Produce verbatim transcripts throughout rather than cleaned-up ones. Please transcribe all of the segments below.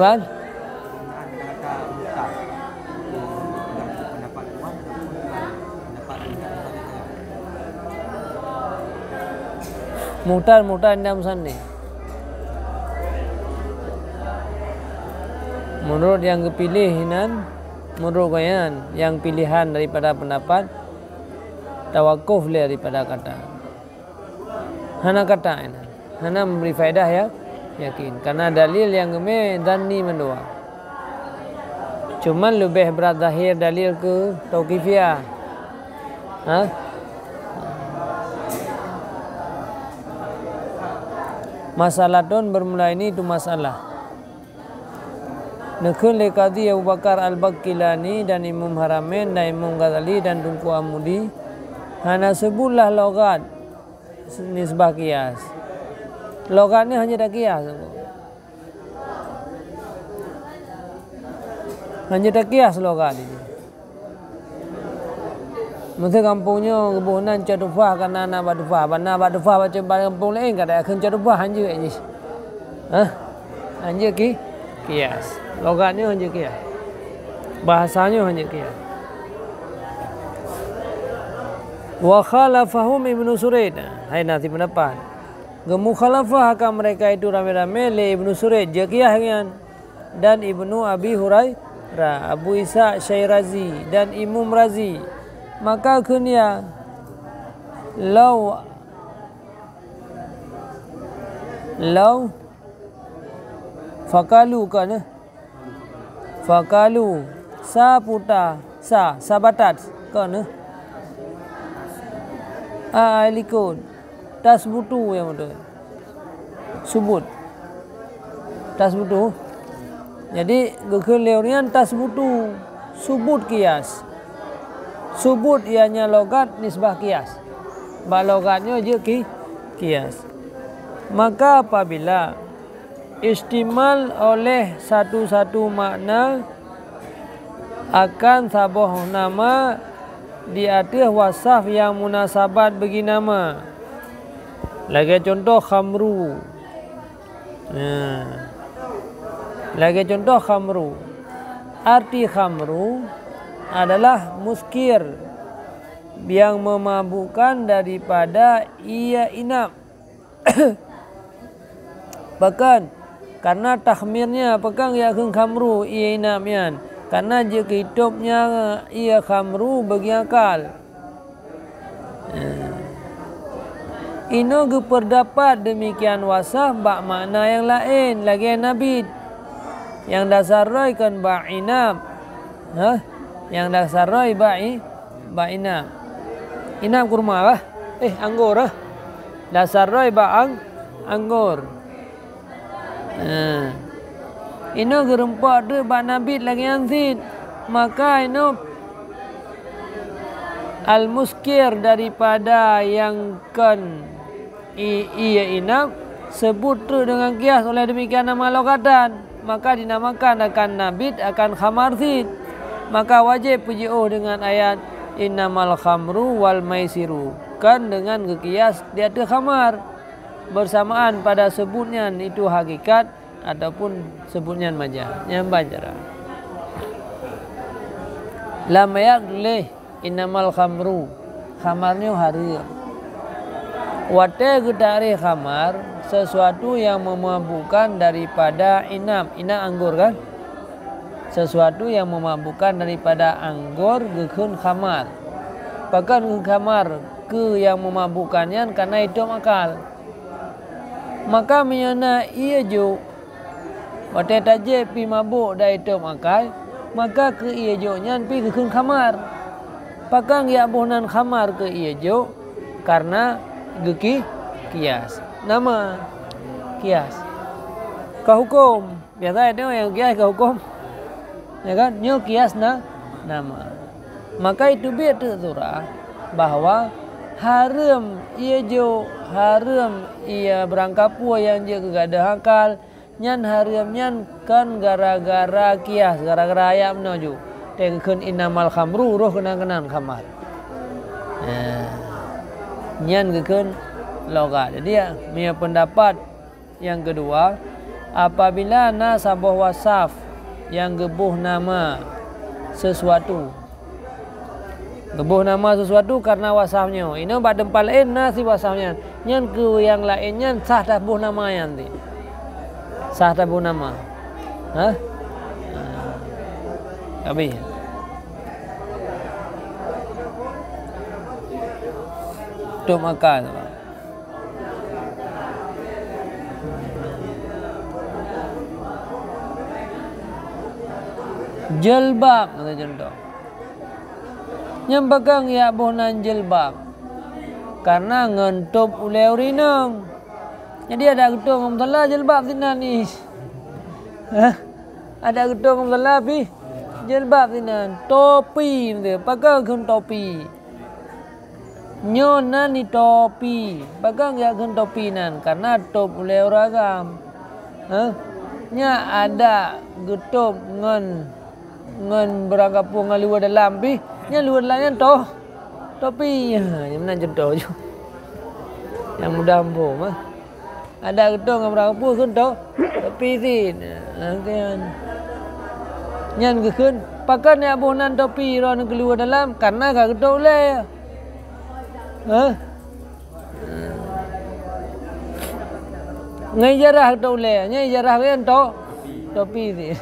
Kan? Muhtar, muhtar indak musannif. Menurut nyang geupiléh inan, menurut gobnyan, nyang pilihan daripada pendapat tawakuf lé daripada kata. Hana kata inan. Hana memberi faedah ya yakin. Karena dalil nyang geumé zanni mandua. Cuman leubeh brat zahir dalil keu tauqifiyah. Ha? Masalah ton bermula ini itu masalah. Neukheun lé Qadhi Abu Bakar Al-Baqilani dan Imam Haramain dan Imam Ghazali dan Teungku Amudi, hana seubutlah logat nisbah kias. Logat ni hanya takias. Hanya takias logat ni. Meusé gampông nyoe geuboh nan Cot Tufah, kana na bak Tufah. Bak na bak Tufah, baca bak gampông laén, kada kheun Cot Tufah, hanjeuet jih. Hah? Hanjeuet ki-, kias. Logat nyoe hanjeuet kias. Bahasa nyoe hanjeuet kias. Wa khalafahum Ibnu Suraid. Hai na sipendapat. Geumukhalafah akan mereka itu ramé-ramé lé Ibnu Suraid, jeuet kias nyan. Dan Ibnu Abi Hurairah, Abu Ishaq Syairazi, dan Imam Razi. Maka kheun ia, lau, lau, fakalu kan, eh? Fakalu, sa puta, sa, sabatat kan, eh? A, ai likot. Tasbutu nyang beutôi. Subut. Tasbutu. Jadi, geukheun lé ureuëng nyan tasbutu. Subut kias. Subut ianya logat nisbah kias. Bak logat nyoe jeuet ki-, kias. Maka apabila istimal oleh satu-satu makna akan saboh nama di ateueh wasaf nyang munasabat bagi nama. Lagée cuntoh khamru. Nah. Lagée cuntoh khamru. Arti khamru adalah muskir, yang memabukkan daripada ié inab. Pakon? Karena takhmirnya, pakon geukheun khamru ié inab nyan? Karena jeuet keu itôb nyan ié khamru bagi akal. Eh. Inoe geupeurdapat deumikian wasaf bak makna nyang laén lagée nabit nyang dasar rhoi kon bak inab. Hah? Nyang dasar rhoi bak i-, bak inab. Inab kurma kah? Eh, anggor kah? Dasar rhoi bak ang-, anggor. Nah, inoe geureumpok teuk bak nabit lagée nyan cit. Maka inoe al-muskir daripada nyang kon i-, ié inab, seubut teuk deungon kias, oleh deumikian nama logatan. Maka dinamakan akan nabit akan khamar cit. Maka wajéb peujiôh deungon ayat innamal khamru wal maisiru, kon deungon geukias di ateueh khamar. Beursamaan pada seubut nyan itu hakikat ataupun seubut nyan majaz. Nyan ban cara. Lam ayat tuléh innamal khamru, khamar nyoe hareuem. Watée geutakrif khamar, sesuatu yang memabukkan daripada inab, inab anggor kan? Sesuatu yang memabukkan daripada anggor geukheun khamar. Pakon geukheun khamar keu nyang memabukkan nyan kana itôb akal. Maka meunyoe na ié jôk, watée tajép pih mabök dan itôb akal, maka keu ié jôk nyan pih geukheun khamar. Pakon geujak boh nan khamar keu ié jôk? Karena geuki-, kias. Nama? Kias. Ka huköm. Biasa itu nyang kias ka huköm. Ya kan? Nyoe kias na, nama. Maka itu biet teuk surah bahwa hareuem ié jôk, hareuem ié beurangkapeue nyang jeuet keu gadôh akal, nyan hareuem nyan kon gara-gara kias, gara-gara ayat meunoe ju. Teukeukheun innamal khamru, roh keunan-keunan khamar. Nah, nyan geukheun logat. Jadi, ya, meunyoe peundapat nyang keudua, Apabila na saboh wasaf nyang geuboh nama sesuatu, geuboh nama sesuatu karena wasaf nyoe, inoe bak teumpat laén na si wasaf nyan, nyan keu nyang laén nyan sah taboh nama nyan ti. Sah taboh nama. Hah? Habéh. Tôp maka. Jilbab, kata contoh. Nyang peugah yak boh nan jilbab. Karena ngon tôp ulée ureuëng inong. Jadi adak geutôp ngon musala jilbab sinan ih. Hah? Adak geutôp ngon musala pih jilbab sinan. Topi, peugah kheun topi. Nyoe nan di topi. Peugah yak kheun topi nan, karena tôp ulée ureuëng agam. Hah? Nyan adak geutôp ngon, ngon beurangkapeue ngon luweue dalam pih. Nyan luweue dalam nyan toh, topi. Ha, nyan meunan contoh ju. Nyang mudah muphom, ah. Adak geutôp ngon beurangkapeue kheun toh, topi sit. Ha, kan. Nyan geukheun, pakon yak boh nan topi droeneuh keu luweue dalam, karena ka geutôp ulée. Hah? Ngon ijarah geutôp ulée, nyan ijarah nyan toh, topi sit.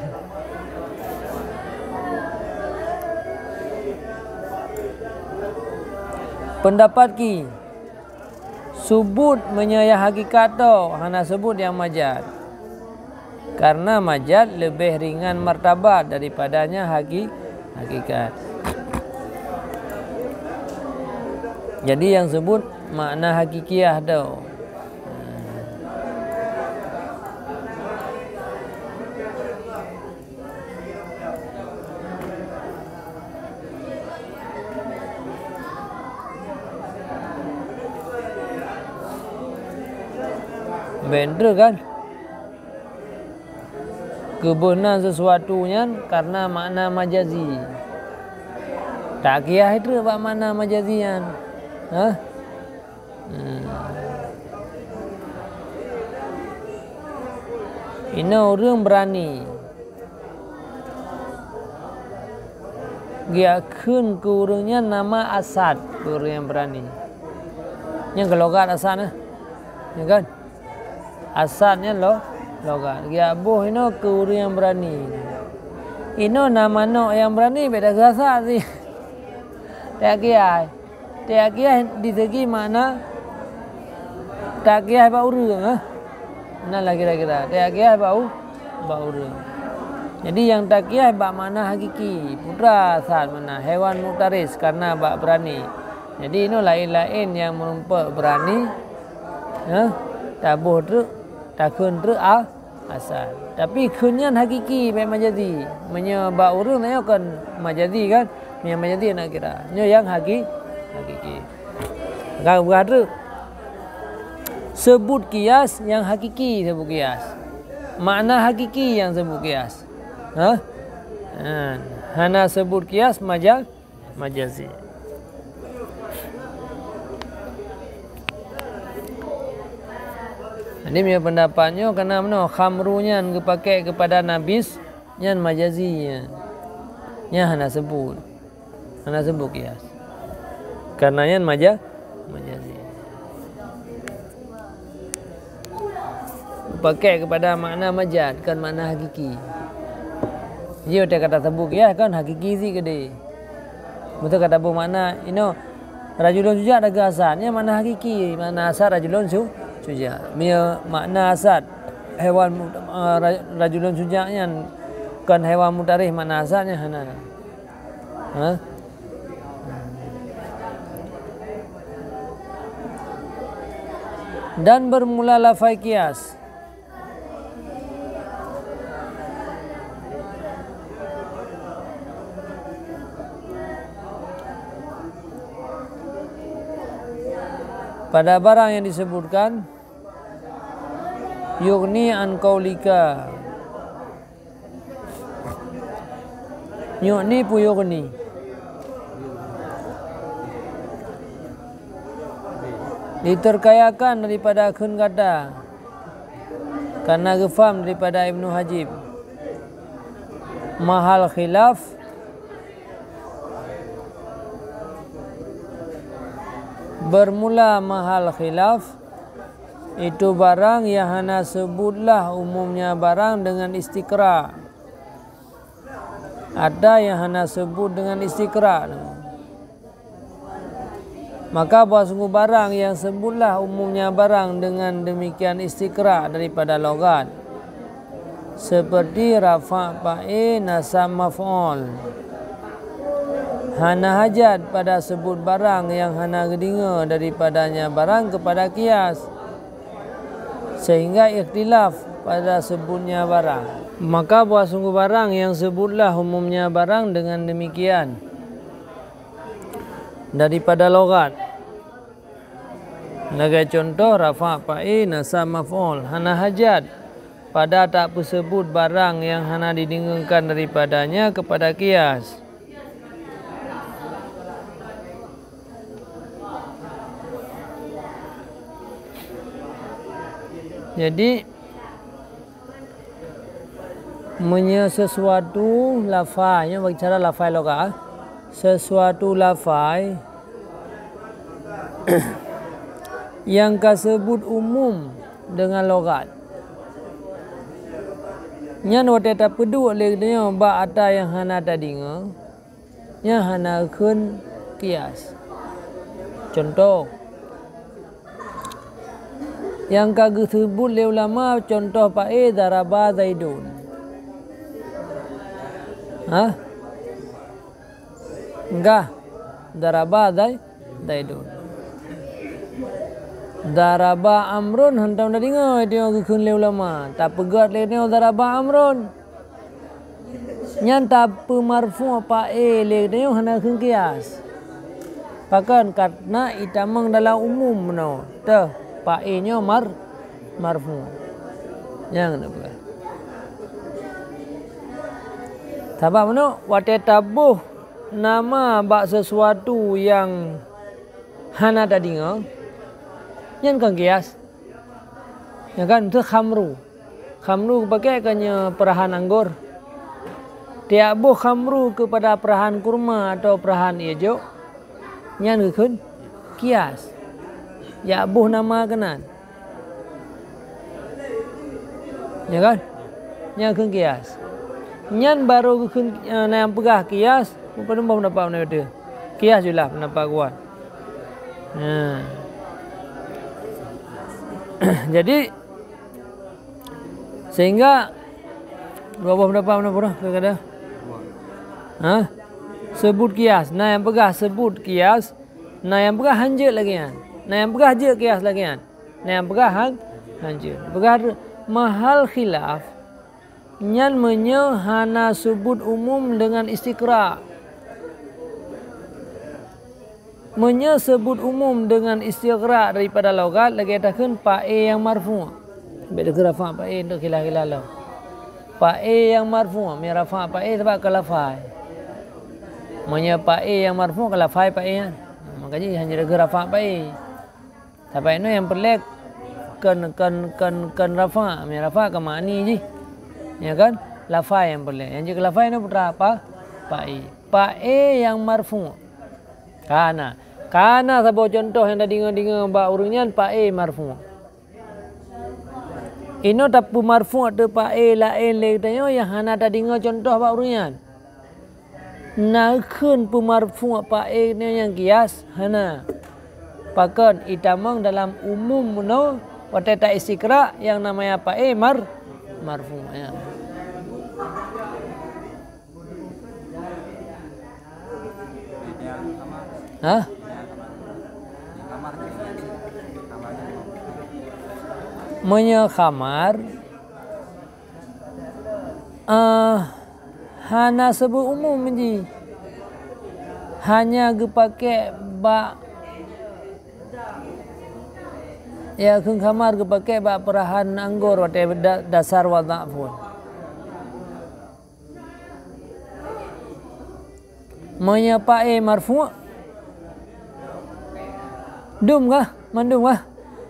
Pendapat ki, subut meunyoe nyang hakikat toh, hana subut nyang majaz. Karena majaz leubeh ringan martabat daripada nyang haki-, hakikat. Jadi nyang subut makna hakikiah tu. Bèk treuk kan? Keubeuna sesuatu nyan karena makna majazi. Takiah treuk bak makna majazi nyan. Hah? Hmm. Inoe ureuëng beurani. Geukheun keu ureuëng nyan nama Asad, keu ureuëng nyang beurani. Nyan keu logat Asad nyan. Ya kan? Asad nyan lo-, logat. Geujak boh inoe keu ureuëng nyang beurani. Inoe na manok nyang beurani beda keu Asad sih. Takiah. Takiah di segi makna takiah bak ureuëng, ah. Nan lah kira-kira. Takiah bak u-, bak ureuëng. Jadi nyang takiah bak makna hakiki. Putra Asad makna hewan muftaris karena bak beurani. Jadi inoe laén-laén nyang meurumpok beurani, eh, taboh treuk, takheun treuk a-, Asad. Tapi kheun nyan hakiki, bèk majazi. Meunyoe bak ureuëng nyoe kon majazi kan? Meunyoe majazi hana kira. Nyoe nyang haki-, hakiki. Ka peugah treuk. Seubut kias nyang hakiki, seubut kias. Makna hakiki nyang seubut kias. Hah? Ha, hana seubut kias maja-, majazi. Jadi, meunyoe peundapat nyoe, kana meunoe, khamru nyan geupaké keupada nabis, nyan majazi nyan. Nyan hana seubut. Hana seubut kias. Kana nyan maja-, majazi. Geupaké keupada makna majaz, kon makna hakiki. Jih watée ka taseubut kias kon hakiki sit keudeh. Beutôi ka taboh makna inoe rajulun syuja' takheun Asad, nyan makna hakiki, makna Asad rajulun syu-, syuja'. Meunyoe makna Asad hewan mu-, eh, ra-, rajulun syuja' nyan kon hewan muftaris, makna Asad nyan hana. Ha? Dan bermula lafai kias. Pada barang yang disebutkan, yughni an qaulika. Yughni peue yughni? Diterkayakan daripada kheun gata. Karena geufaham daripada Ibnu Hajib, mahal khilaf, bermula mahal khilaf, itu barang yang hana sebutlah umumnya barang dengan istiqra'. Ada yang hana sebut dengan istiqra'. Maka bahwa sungguh barang yang sebutlah umumnya barang dengan demikian istiqra' daripada logat, seperti rafa' fa'il, nasab maf'ul. Hana hajat pada sebut barang yang hana geudeungoe daripadanya barang kepada kias, sehingga ikhtilaf pada sebutnya barang. Maka bahwa sungguh barang yang sebutlah umumnya barang dengan demikian daripada logat. Lagée contoh, rafa' fa'il, nasab maf'ul. Hana hajat pada tapeuseubut barang yang hana dideungoekan daripadanya kepada kias. Jadi, meunyoe sesuatu lafai, nyoe bak cara lafai logat, sesuatu lafai nyang ka seubut umum deungon logat, nyan watée tapeuduek lé geutanyoe bak ata nyang hana tadeungoe, nyan hana geukheun kias. Contoh, nyang ka geuseubut lé ulama, contoh fa'il daraba Zaidun. Hah? Enggak. Daraba Zai-, Zaidun. Daraba Amrun hantom tadeungoe, itu nyang geukheun lé ulama. Tapeugét lé nyoe daraba Amrun. Nyan tapeumarfu' fa'il lé geutanyoe hana kheun kias. Pakon? Karena itamong dalam umum meunoe. Teuh, fa'il nyoe mar-, marfu'. Nyang na peugah. Sabab meunoe, watée taboh nama bak sesuatu nyang hana tadeungoe, nyan kon kias. Ya kan? Miseu khamru. Khamru geupaké keu nyoe peurahan anggor. Tiak boh khamru keupada peurahan kurma atawa peurahan ié jok, nyan geukheun kias. Jak boh nama keunan. Ya kan? Nyan geukheun kias. Nyan barô geukheun, eh, na nyang peugah kias, padum boh peundapat meunan teuh. Kias julah peundapat kuat. Nah. Jadi, sehingga dua boh peundapat meunan peurah keu kada? Ha? Seubut kias. Na nyang peugah seubut kias, na nyang peugah hanjeuet lagée nyan. Na nyang peugah jeuet kias lagée nyan. Na nyang peugah han-, hanjeuet. Peugah mahal khilaf, nyan meunyoe hana seubut umum deungon istiqra'. Meunyoe seubut umum deungon istiqra' daripada logat, lagée takheun fa'il nyang marfu'. Bék takheun rafa' fa'il, untuk khilaf-khilaf lom. Fa'il nyang marfu', meu rafa' fa'il sabab ka lafai. Meunyoe fa'il nyang marfu' ka lafai fa'il nyan. Maka jih hana takheun rafa' fa'il. Sabab inoe nyang peureulée kon, kon, kon, kon rafa', meu rafa' ka ma'ni jih. Ya kan? Lafai nyang peureulée. Nyang jeuet keu lafai nyoe putra apa? Fa'il. Fa'il nyang marfu'. Kana. Kana saboh cuntoh nyang tadeungoe-deungoe bak ureuëng nyan fa'il marfu'. Inoe tapeumarfu' teuk fa'il laén lé geutanyoe nyang hana tadeungoe cuntoh bak ureuëng nyan. Na kheun peumarfu' fa'il nyoe nyang kias? Hana. Pakon? Itamong dalam umum meunoe watée ta istiqra' nyang namanya fa'il mar-, marfu', ya. Hah? Meunyoe khamar, eh, hana seubut umum jih. Hanya geupaké bak, ya, kheun khamar geupaké bak peurahan anggor watée da-, dasar wadha' phon. Meunyoe fa'il marfu', dum kah? Mandum kah?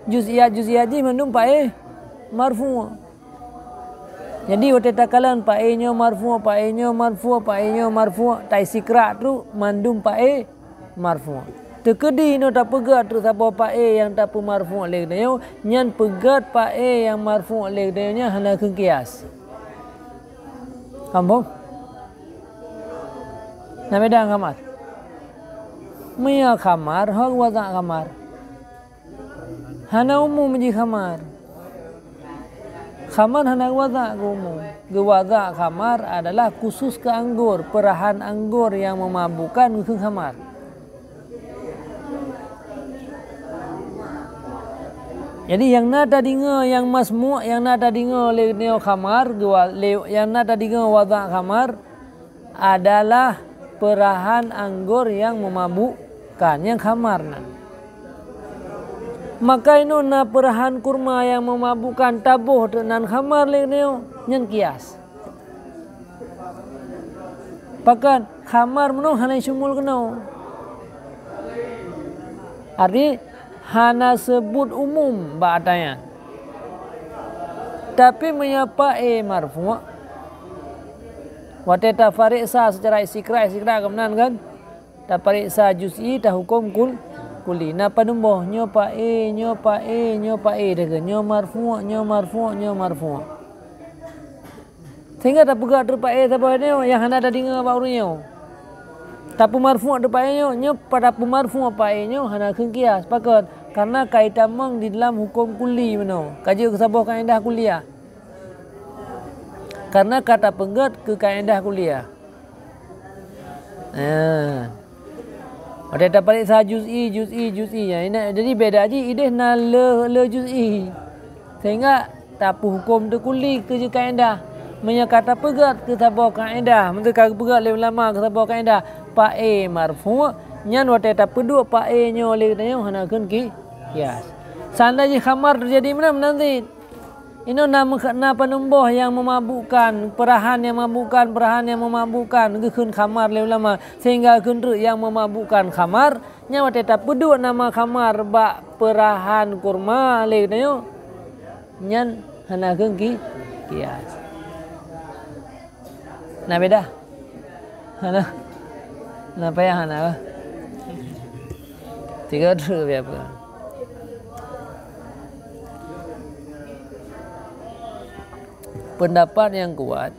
Juz'iyat-juz'iyat jih mandum fa'il marfu'. Jadi watée takalon paé nyoe marfu', paé nyoe marfu', paé nyoe marfu', taisikrak trok mandum paé marfu'. Teukeudi nyoe tapeugah trok saboh paé nyang tapeumarfu' lé geutanyoe, nyan peugét paé nyang marfu' lé geutanyoe nyan hana kheun kias. Paham? Na beda ngon khamar. Meunyoe khamar, hok wazan khamar. Hana umum jih khamar. Khamar hana geuwazak geuumum. Geuwazak khamar adalah khusus keu anggor, peurahan anggor nyang meumabukkan geukheun khamar. Jadi nyang na tadeungoe nyang masmu', nyang na tadeungoe lé nyoe khamar, geuwa-, lé, nyang na tadeungoe wazak khamar, adalah peurahan anggor nyang meumabukkan, nyang khamar nan. Maka inoe na peurahan kurma nyang meumabukkan, taboh teuk nan khamar lé nyoe, nyan kias. Pakon khamar meunoe hana syumul keunoe. Arti hana seubut umum bak ata nyan. Tapi meunyoe paé marfu', watée tapareksa seucara istiqra, istiqra keunan kan, tapareksa juz'i, tahukôm kul-, kulli. Na padum boh, nyoe paé, nyoe paé, nyoe paé, nyoe marfu', nyoe marfu', nyoe marfu'. Sehingga tapeugah trok paé saboh nyoe nyang hana tadeungoe bak ureuëng nyoe. Tapeumarfu' trok paé nyoe, nyoe pa-, tapeumarfu' paé nyoe hana kheun kias. Pakon? Karena ka itamong di dalam hukôm kulli meunoe. Ka jeuet keu saboh kaedah kuliah. Karena ka tapeugét keu kaedah kuliah. Nah. Watée tapareksa juz'i, juz'i, juz'i. Ya, ina-, jadi beda jih ideh na le, le juz'i. Sehingga tapeuhukôm teuh kulli keu jih kaedah. Meunyoe ka tapeugét keu saboh kaedah, meunyoe ka geupeugét lé ulama keu saboh kaedah, paé marfu', nyan watée tapeuduek paé nyoe lé geutanyoe hana kheun ki-, kias. Seandai jih khamar teujadi meunan, meunan cit. Inoe na meuh-, na padum boh nyang meumabukkan, peurahan nyang mabukkan, peurahan nyang meumabukkan, geukheun khamar lé ulama, sehingga kheun treuk nyang meumabukkan khamar, nyan watée tapeuduek nama khamar bak peurahan kurma lé geutanyoe, nyan hana kheun ki-, kias. Na beda? Hana. Na payah hana bah. Tiga dulu biar apa? Pendapat nyang kuat,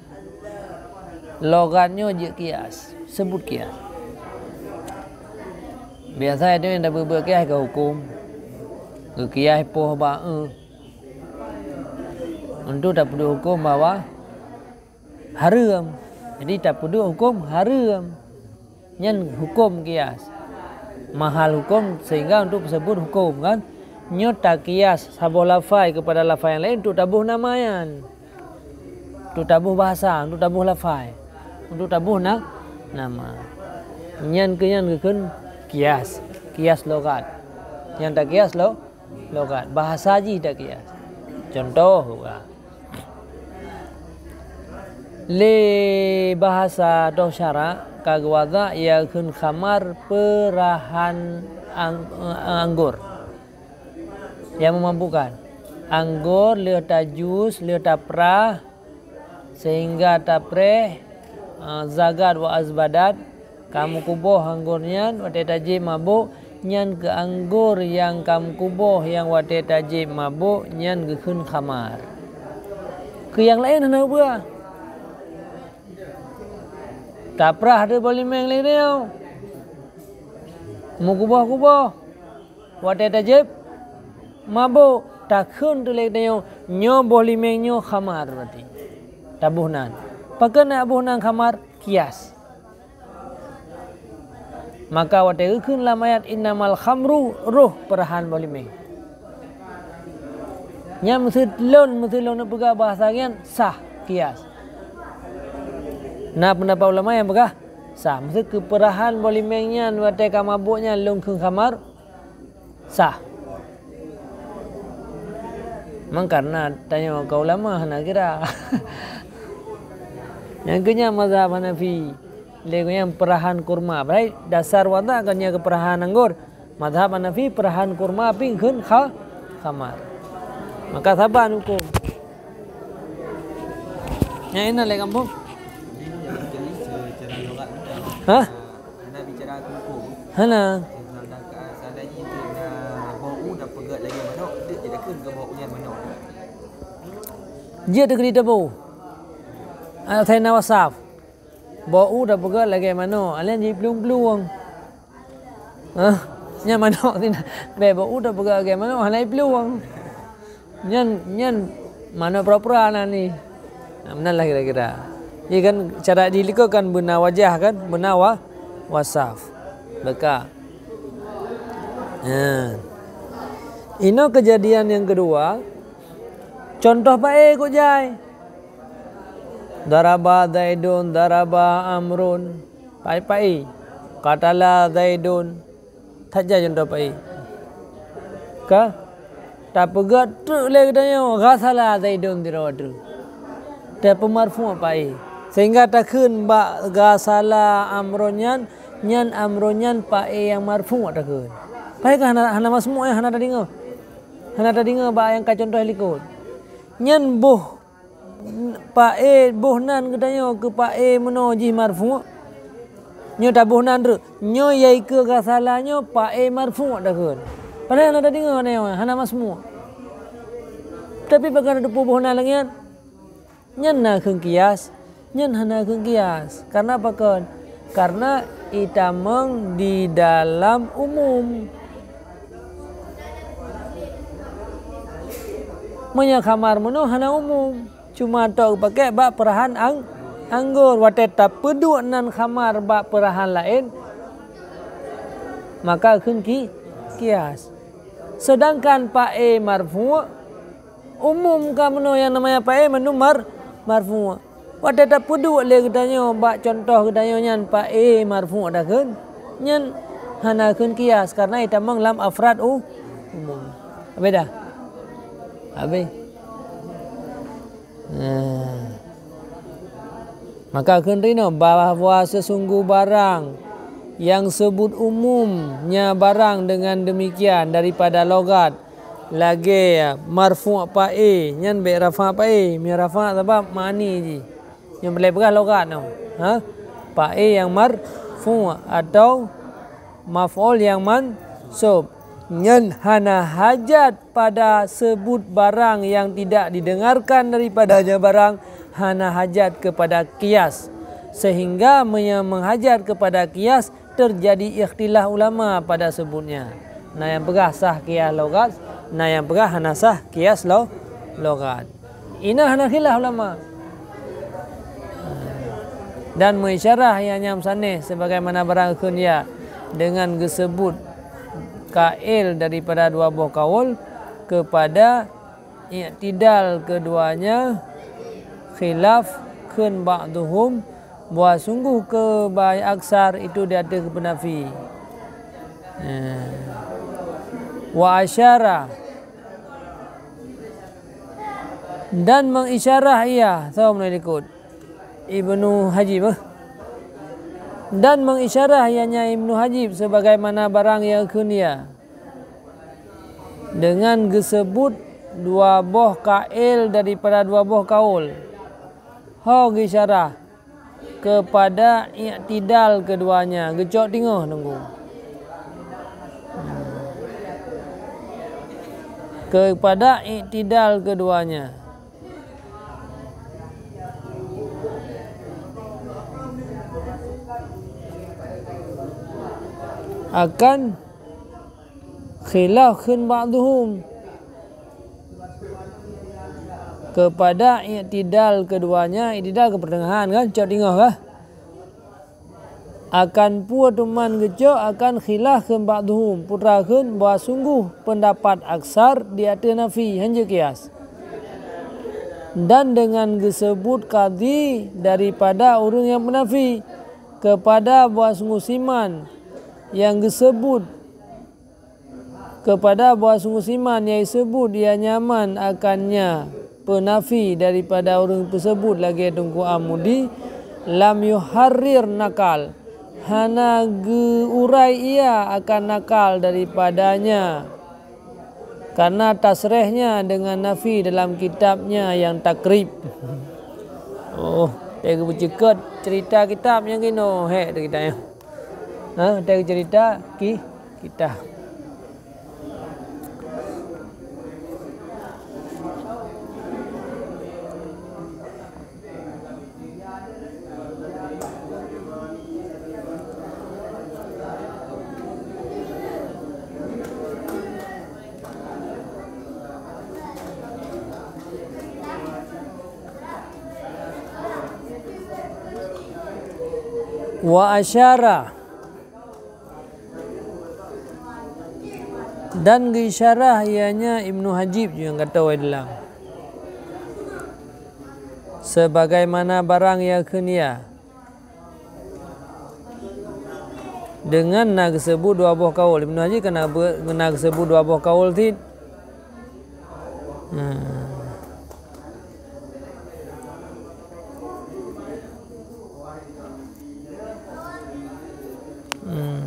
logat nyoe jeuet kias, seubut kias. Biasa itu nyang tapeubeuet kias keu hukôm. Geukias poh ba, eh. Untuk tapeuduek hukôm bahwa hareuem. Jadi tapeuduek hukôm hareuem. Nyan hukôm kias. Mahal hukôm sehingga untuk peuseubut hukôm kan. Nyoe takias saboh lafai keupada lafai nyang laén untuk taboh nama nyan. Untuk taboh bahasa, untuk taboh lafai. Untuk taboh na-, nama. Nyan keuh nyan geukheun kias. Kias logat. Nyan takias lo-, logat. Bahasa jih takias. Contoh, lé bahasa atau syarak ka geuwazak ia kheun khamar peurahan ang-, anggor. Nyang meumabukkan. Anggor lheueh tajus, lheueh taprah, sehingga tapreh, eh, zagat wa azbadat, ka meukuboh anggor nyan watée tajieb mabök, nyan keuh anggor nyang ka meukuboh nyang watée tajieb mabök nyan geukheun khamar. Keu nyang laén hana peue. Taprah deuh boh limeng lé nyoe. Meukuboh-kuboh. Watée tajieb mabök, takheun teulée tanyoe, nyoe boh limeng nyoe khamar berarti. Taboh nan. Pakon na boh nan khamar? Kias. Maka watée geukheun lam ayat innamal khamru roh peurahan boh limeng. Nyan meuseu lôn, meuseu lôn neupeugah bahasa nyan sah kias. Na peundapat ulama nyang peugah sah. Meuseu keu peurahan boh limeng nyan watée ka mabök nyan lôn kheun khamar, sah. Mang karena tanyoe ka ulama hana kira. Nyang keu nyan mazhab Hanafi. Lé geuh nyan peurahan kurma. Berarti dasar wazak kan nyan keu peurahan anggor. Mazhab Hanafi peurahan kurma pih kheun kha-, khamar. Maka saban hukôm. Nyang inan lé gampông? Secara logat mudah. Hah? Hana bicara kumpul. Hana. Sedangkan seandainya itu na boh u dan peugét lagèe manok, itu tidak kena ke boh u nyan manok. Jeuet keu diteupeue. Asai na wasaf. Boh u dan peugét lagèe manok, alèh jiplueng-plueng. Hah? Nyan manok sinan. Bèk boh u dan peugét lagèe manok, hana jiplueng. Nyan, nyan manok pura-pura nan ni. Nah, meunan lah kira-kira. Jadi kan cara jilikot kan beuna wajah kan, beuna wa-, wasaf. Beuka. Nah. Inoe keujadian nyang keudua, contoh paé kok jai. Daraba Zaidun, daraba Amrun. Paé-paé. Qatala Zaidun. That jai contoh paé. Ka? Tapeugah treuk lé geutanyoe, ghasala Zaidun sidroe treuk. Tapeumarfu' paé. Sehingga takheun bak ghasala Amrun nyan, nyan Amrun nyan paé nyang marfu' takheun. Paé ka hana, hana masmu' eh, hana tadeungoe. Hana tadeungoe bak nyang ka contoh likot. Nyan boh paé boh nan geutanyoe keu paé meunoe jih marfu'. Nyoe taboh nan treuk. Nyoe yai keu ghasala nyoe paé marfu' takheun. Padahai hana tadeungoe nyoe, hana masmu'. Tapi pakon tateupeue boh nan lagèe nyan? Nyan na kheun kias, nyan hana kheun kias. Karena pakon? Karena itamong di dalam umum. Meunyoe khamar meunoe hana umum. Cuma tok geupakè bak peurahan ang-, anggor. Watèe tapeuduek nan khamar bak peurahan laén, maka kheun ki-, kias. Sedangkan paé marfu' umum ka meunoe nyang namanya paé mandum mar-, marfu'. Watèe tapeuduek lé geutanyoe bak contoh geutanyoe nyan paé marfu' takheun, nyan hana kheun kias karena itamong lam afrad u-, umum. Habéh dah? Habéh. Nah. Maka kheun rinong bahwa sesungguh barang yang sebut umumnya barang dengan demikian daripada logat lagèe marfu' paé nyan bèk rafa' paé, mi rafa' sabab ma'ani jih. Nyoe boleh peugah logat nyoe. Ha? Paé nyang marfu' atau maf'ul nyang mansub. Nyan hana hajat pada sebut barang yang tidak didengarkan daripadanya barang, hana hajat kepada kias. Sehingga meunyoe menghajat kepada kias, terjadi ikhtilaf ulama pada sebutnya. Na nyang peugah sah kias logat, na nyang peugah hana sah kias lo-, logat. Inan hana khilaf ulama. Dan meuisyarah nyang nyan sanéh sebagaimana barang kheun ya dengan geuseubut kail daripada dua boh kaul kepada i'tidal keduanya, khilaf kheun ba'duhum bahwa sungguh keu ba aksar itu di ateueh keu peunafi. Eh. Wa asyara dan mengisyarah ia, sama ikut Ibnu Hajib, eh? Dan mengisyarah ianya Ibnu Hajib sebagaimana barang yang kheun ia dengan geuseubut dua boh kail daripada dua boh kaul. Ho geuisyarah kepada i'tidal keduanya, geucok teungoh nunggu. Kepada i'tidal keduanya. Akan khilaf kheun ba'duhum kepada i'tidal keduanya, i'tidal keu pertengahan kan, cok teungoh kah? Akan peue teuma geucok akan khilaf kheun ba'duhum, putra kheun bahwa sungguh pendapat aksar di ateueh nafi, hanjeuet kias. Dan dengan geuseubut kadhi daripada ureuëng nyang peunafi kepada bahwa sungguh siman nyang geuseubut kepada bahwa sungguh siman nyang iseubut ia nyaman akannya peunafi daripada ureuëng peuseubut lagée Teungku Amudi, lam yuharrir nakal, hana geuurai ia akan nakal daripadanya, karena tasrehnya dengan nafi dalam kitabnya yang takrib. Oh, teuka beuceukeut cerita kitab nyang inoe, hek teuka kitab nyoe. Ha, teuka cerita ki-, kitab. Wa asyara, dan geuisyarah ianya Ibnu Hajib nyang gata wai dalam, sebagaimana barang nyang kheun ia. Deungon na geuseubut dua boh kaul. Ibnu Hajib kan na beu-, na geuseubut dua boh kaul cit. Nah. Hmm.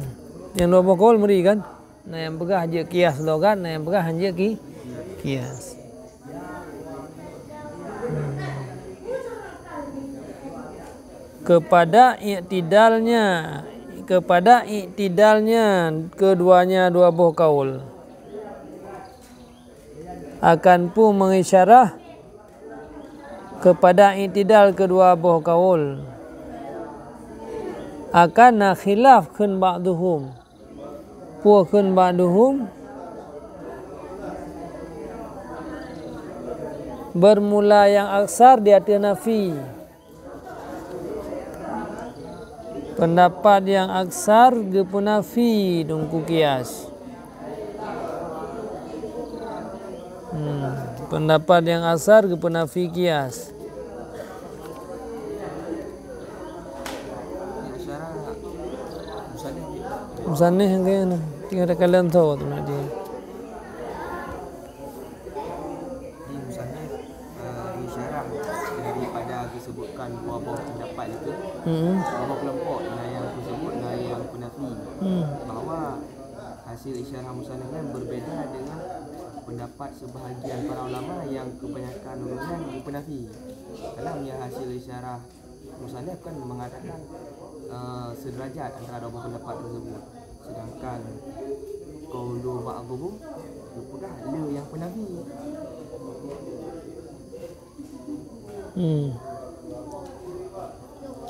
Nyang dua boh kaul meuri kan? Na nyang peugah jeuet kias logat, na nyang peugah han jeuet ki-, kias. Hmm. Kepada iktidalnya, kepada iktidalnya keduanya dua boh kaul. Akan peue mengisyarah kepada iktidal keudua boh kaul. Akan na khilaf kheun ba'duhum. Peue kheun ba'duhum? Beurmula nyang aksar di ateueh nafi. Peundapat nyang aksar geupeunafi Teungku kias. Hmm, peundapat nyang aksar geupeunafi kias. Musannif nyang keu na, tinggai takalon tho tu na dia. Di musannif, eh, isyarah daripada disebutkan dua boh pendapat itu, hmm, dua boh kelompok, na nyang peusebut, na nyang peunafi, hmm, bahwa hasil isyarah musannif nyan berbeda dengan pendapat sebahagian para ulama yang kebanyakan ureuëng nyan geupeunafi. Dalam hasil isyarah musannif kan mengatakan, eh, sederajat antara dua boh pendapat tersebut. Sedangkan qaulu ba'dhum geupeugah le nyang peunafi. Hmm.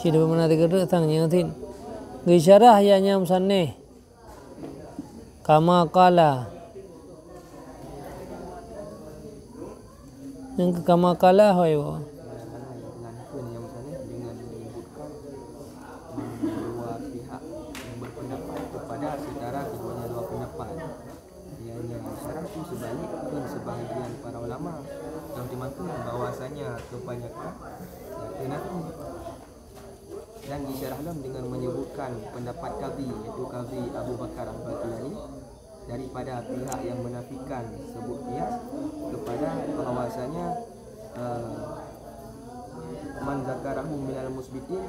Cit bagaimana teukeudeuh sang nyang tin. Geuisyarah ya nyang musannif. Kama qala. Nyang keu kama qala hoi wo. Dengan menyebutkan dua pihak yang berpendapat kepada setara keduanya dua pendapat. Ianya syarah tu sebalik pun sebahagian para ulama yang dimaklum bahwasanya kebanyakan laki-laki. Dan disyarah lom dengan menyebutkan pendapat Qadhi, iaitu Qadhi Abu Bakar Al-Baghlani, daripada pihak yang menafikan sebut qiyas kepada bahwasanya, eh, man zakarahu minal musbitin,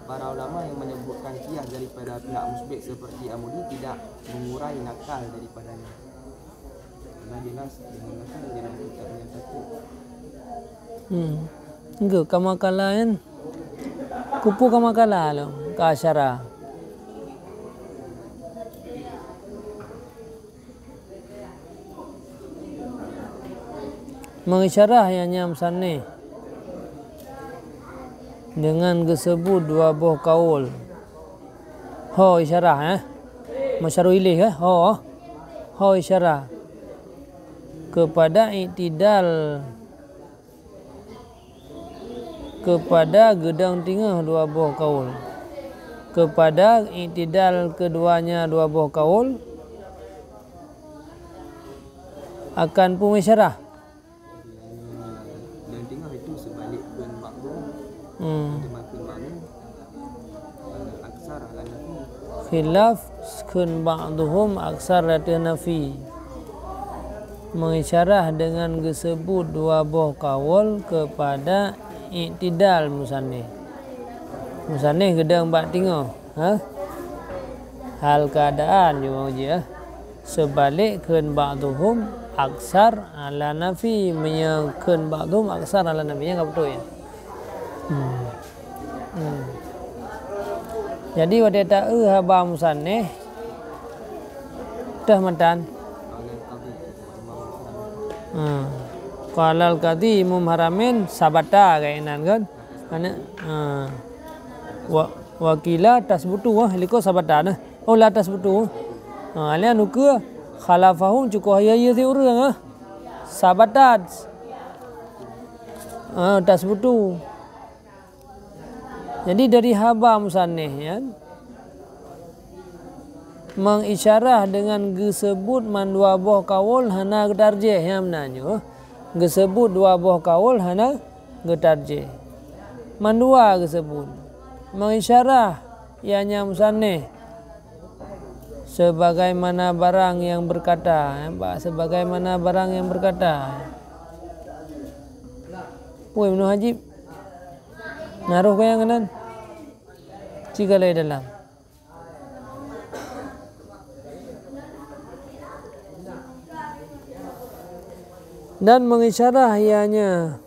para ulama yang menyebutkan qiyas daripada pihak musbit seperti Amudi tidak mengurai nakal daripadanya. Karena jelas dengan nakal dalam kitab yang satu. Hmm. Enggak, kama qala kan? Kupu kama qala lo, ka asyara. Mengisyarah ya nyang musannif dengan geusebut dua boh kaul. Ho isyarah, eh? Masyarul ilih, eh? Ho. Ho isyarah kepada iktidal, kepada geudong teungoh dua boh kaul, kepada iktidal keduanya dua boh kaul akan peue isyarah. Dan tengah itu sebalik kheun ba'dhum, hmm, teuma kheun ba'dhum, eh, aksar ala nafi. Khilaf kheun ba'dhum aksar ala nafi. Mengisyarah dengan geusebut dua boh kaul kepada iktidal musannif. Musannif geudong bak teungoh, ha? Hal keadaan jih, ha? Sebalik kheun ba'dhum aksar ala nafi, meunyoe kheun ba'dhum aksar ala nafi, nyang ka beutôi. Hmm. Jadi watée taeu haba musannif, teuh matan. Ha. Qala al-Qadhi Imam Haramain sabata keunan kan? Mana? Ha. Wa, wa qila tasbutu, ah, likot sabata nah. Oh, la tasbutu. Ha, lian ukeue khalafahum cukup hayeu-hayeu si ureuëng, ah. Sabatat. Ha, tasbutu. Jadi dari haba musannif nyan mengisyarah dengan geuseubut mandua boh kaul hana geutarjih, nyan meunan nyoe. Geuseubut dua boh kaul hana geutarjih. Mandua geuseubut mengisyarah, ianya musannif sebagaimana barang yang berkata, ya, ba-, sebagaimana barang yang berkata. Puih Ibnu Hajib. Naroh goyang keunan. Sigalai dalam. Dan mengisyarah ianya,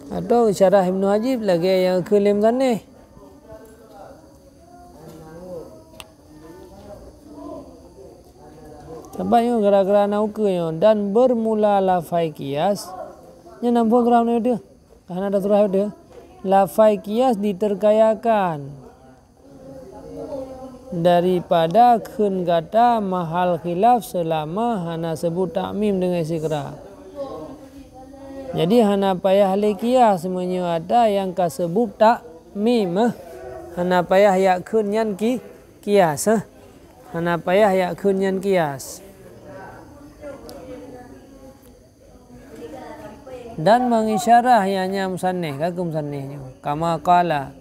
atau isyarah Ibnu Hajib lagée nyang keu lé musannif. Sabab nyoe gara-gara na ukeue nyoe dan bermula lafai kias, nyan namphon geura nyoe deuh. Ka hana tasurah deuh. Lafai kias diterkayakan daripada kheun gata mahal khilaf seulama hana seubut takmim deungon istiqra. Jadi hana payah lé kias meunyoe ata nyang ka seubut takmim, eh. Hana payah yak kheun nyan ki-, kias, eh. Hana payah yak kheun nyan kias. Dan mengisyarah ianya musannif, ka keu musannif nyoe. Kama qala,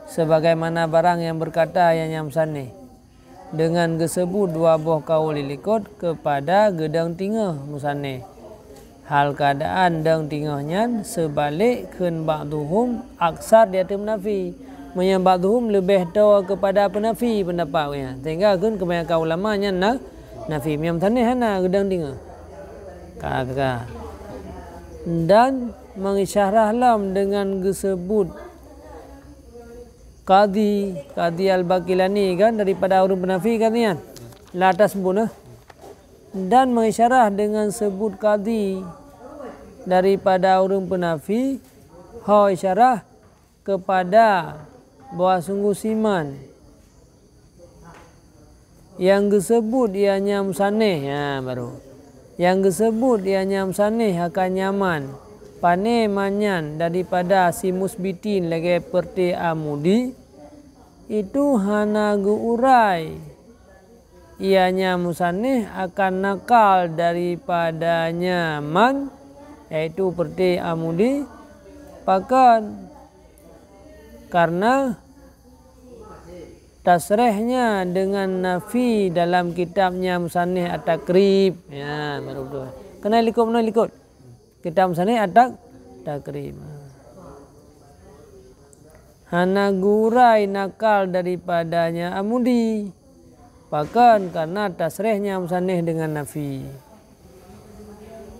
sebagaimana barang yang berkata ianya musannif, dengan geuseubut dua boh kaul likot keupada geudong tingoh musannif. Hal keuadaan dong tingoh nyan seubalek kheun ba'duhum aksar di ateueh munafi. Meunyoe ba'duhum leubeh toe keupada peunafi peundapat awaknyan, sehingga kheun keubanyakan ulama nyan na, nafi. Meunyoe musannif hana geudong tingoh. Ka, ka, ka. Dan mengisyarah lom dengan geuseubut Qadhi, Qadhi Al-Baqilani kan, daripada ureuëng peunafi kan nyan. La tasbut, eh. Dan mengisyarah dengan seubut Qadhi daripada ureuëng peunafi, ho isyarah keupada bahwa sungguh siman nyang geuseubut ianya musannif, ha, baru. Nyang geuseubut ianya musannif akan nyaman. Pane man nyan daripada si musbitin lagée peureuté Amudi, itu hana geuurai ianya musannif akan nakal daripadanya man, yaitu peureuté Amudi, pakon? Karena tasrihnya dengan nafi dalam kitabnya musannif At-Taqrib. Ya, baru betul. Keunoe likot, keunoe likot. Kitab musannif At-Taq-, Taqrib. Hana geuurai nakal daripadanya Amudi. Pakon? Karena tasrihnya musannif dengan nafi.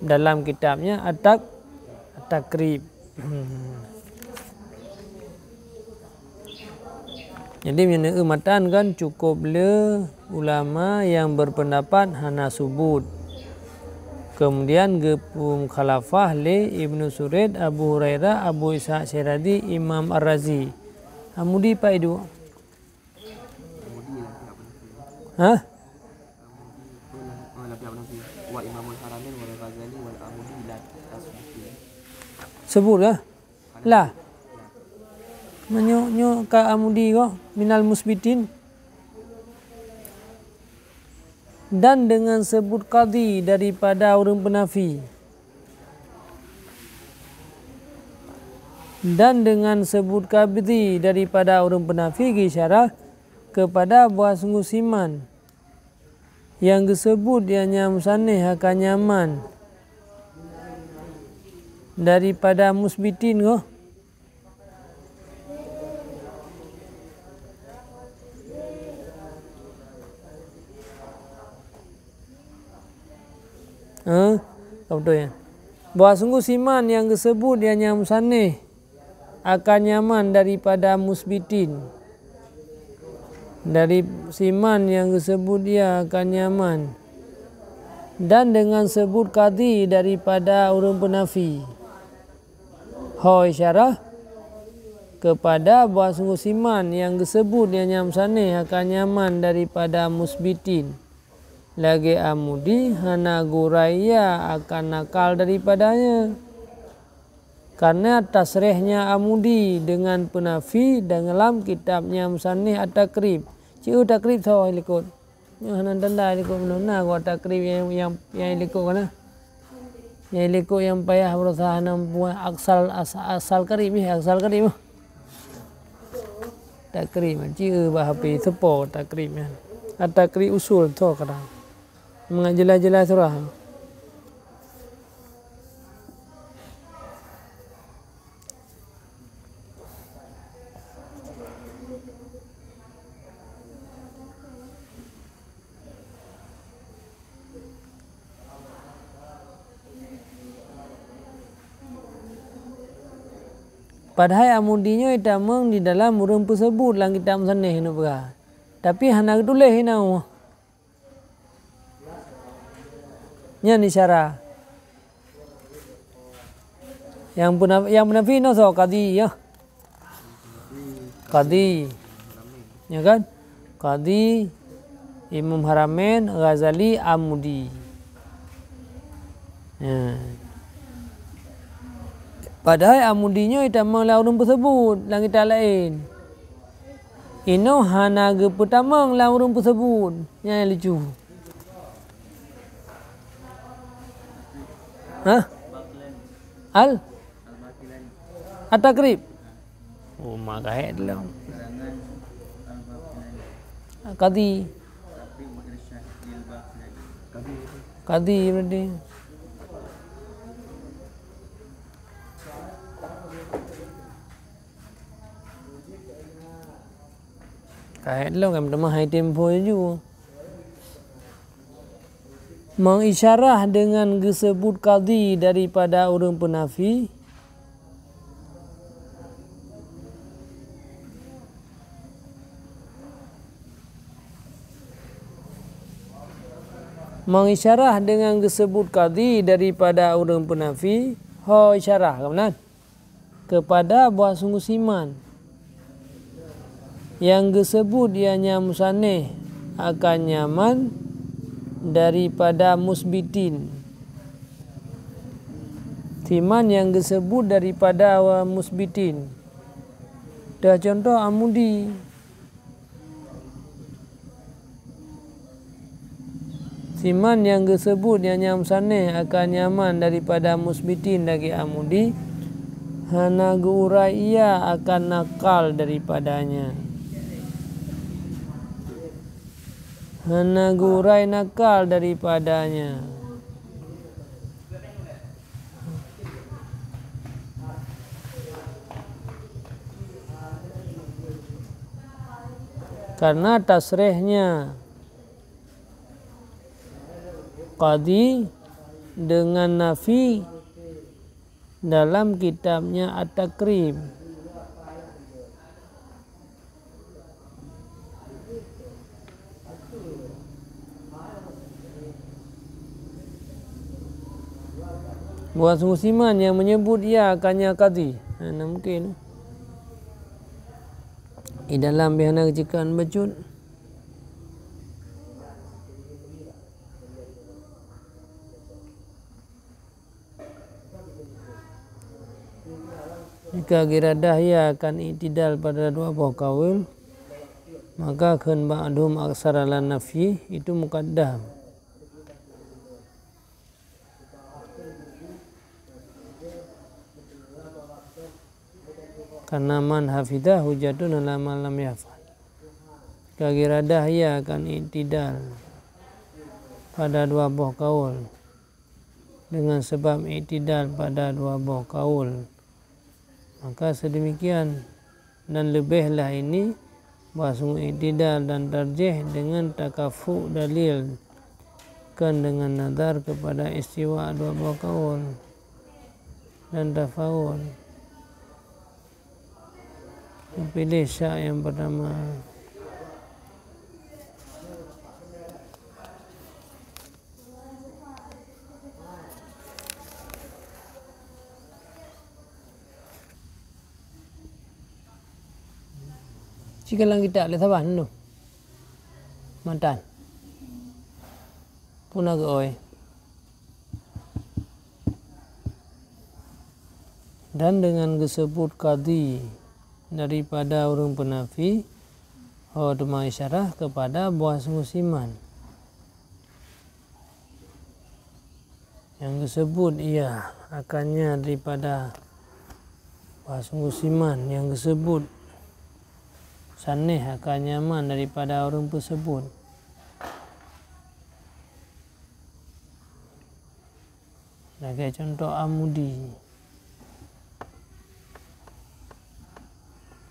Dalam kitabnya At-Taq-, At-Taqrib. Jadi, meunyoe matan kan cukup le ulama nyang berpendapat hana subut. Kemudian geupeumukhalafah lé Ibnu Suraid, Abu Hurairah, Abu Ishaq Syiradi, Imam Ar-Razi. Amudi pai duek? Hah? Wa Imamul Haramain wal Ghazali wal Amudi la tasbutu. Sebut kah? Lah. Meunyoe, nyoe ka Amudi kah minal musbitin. Dan dengan sebut qadhi daripada ureuëng peunafi. Dan dengan sebut qadhi daripada ureuëng peunafi geuisyarah keupada bahwa sungguh siman nyang geuseubut ianya musannif akan nyaman daripada musbitin nyoe. Ha? Ka beutôi, ya? Bahwa sungguh siman nyang geuseubut ya nyang musaneh akan nyaman daripada musbitin. Dari siman nyang geuseubut ya akan nyaman. Dan dengan seubut kadhi daripada ureuëng peunafi. Ho isyarah keupada bahwa sungguh siman nyang geuseubut ya nyang musaneh akan nyaman daripada musbitin. Lagée Amudi hana geuurai ya akan nakal daripadanya. Karena tasrehnya Amudi dengan peunafi dalam kitabnya musaneh At-Takrib. Cieu Takrib soe likot. Nyoe hana tanda likot meunan na geuh Takrib nyang, nyang, nyang likot kana. Nyang likot nyang payah berusaha hana buah aksal, as-, asal karib, eh, aksal karib. Takrib, cieu bah H P seupôt Takrib nyan. At-Takrib usul tho kadang. Mangat jeulaih-jeulaih surah. Padahai Amudi nyoe itamong di dalam ureuëng peuseubut lam kitab musaneh neupeugah. Tapi hana geutuléh inoe. Nyan isyarah. Nyang peuna-, nyang peunafi nyoe soe? Kadhi, ya. Kadhi. Ya kan? Kadhi, Imam Haramain, Ghazali, Amudi. Ya. Padahai Amudi nyoe itamong lam ureuëng peuseubut lam kitab laén. Inoe hana geupeutamong lam ureuëng peuseubut. Nyan nyang lucu. Hah? Al? At-Takrib. Oh, mak gaet lom. Kadhi. Kadhi berarti. Kahet lom kan teuma hai tempo laju. Mengisyarah dengan geuseubut kadhi daripada ureuëng peunafi. Mengisyarah dengan geuseubut kadhi daripada ureuëng peunafi, ho isyarah, ka meunan? Keupada bahwa sungguh siman nyang geuseubut ianya musaneh akan nyaman daripada musbitin. Siman nyang geuseubut daripada wa musbitin. Teuh contoh Amudi. Siman nyang geuseubut nyang, nyang musaneh akan nyaman daripada musbitin lagée Amudi, hana geuurai ia akan nakal daripadanya. Hana geuurai nakal daripadanya. Karena tasrehnya Qadhi dengan nafi dalam kitabnya At-Takrib. Bukan sungguh siman nyang menyebut ia akannya qadhi. Nah, nah, mungkin. Di dalam biasa geuceukan bacut. Jika iradah ia akan iktidal pada dua boh kaul, maka kheun ba'dhum aksar ala nafi itu muqaddam. Karena man hafidah hujatun ala man lam yafal. Jika iradah ia akan iktidal pada dua boh kaul, dengan sebab iktidal pada dua boh kaul, maka sedemikian, dan leubeh lah ini, bahwa sungguh iktidal dan tarjih dengan takafu' dalil, kon dengan nazar kepada istiwa dua boh kaul. dan tafaul. Pilih syak yang pertama. Cikalang kita lé saban tu. Matan. Puna geuôi. Dan dengan geusebut qadhi daripada ureuëng peunafi, ho teuma isyarah keupada buah sunggoh siman. Nyang geusebut ia akannya daripada buah sunggoh siman, nyang geusebut saneh akannya man daripada ureuëng peusebut. Lagée cuntoh amudi.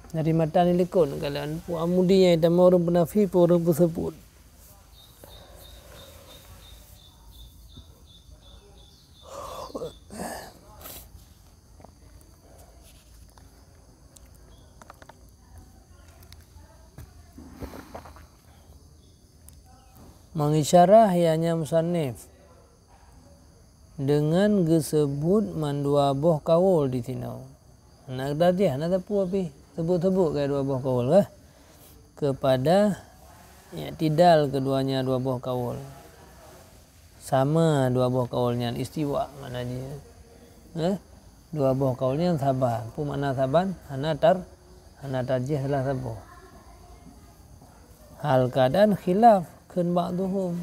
Dari matan likot, kalau amudi nyang tamong ureuëng peunafi, ureuëng peusebut. Mangisyarah ianya musannif dengan geusebut mandua boh kaul di sinoe. Hana tadeh, hana teupeu pih. Sebut-sebut keu dua boh kaul kah? Keupada i'tidal keduanya dua boh kaul. Sama dua boh kaul nyan istiwa makna jih. Eh? Dua boh kaul nyan saban. Peue makna saban? Hana tar-, hana tarjih salah saboh. Hal keadaan khilaf kheun ba'duhum.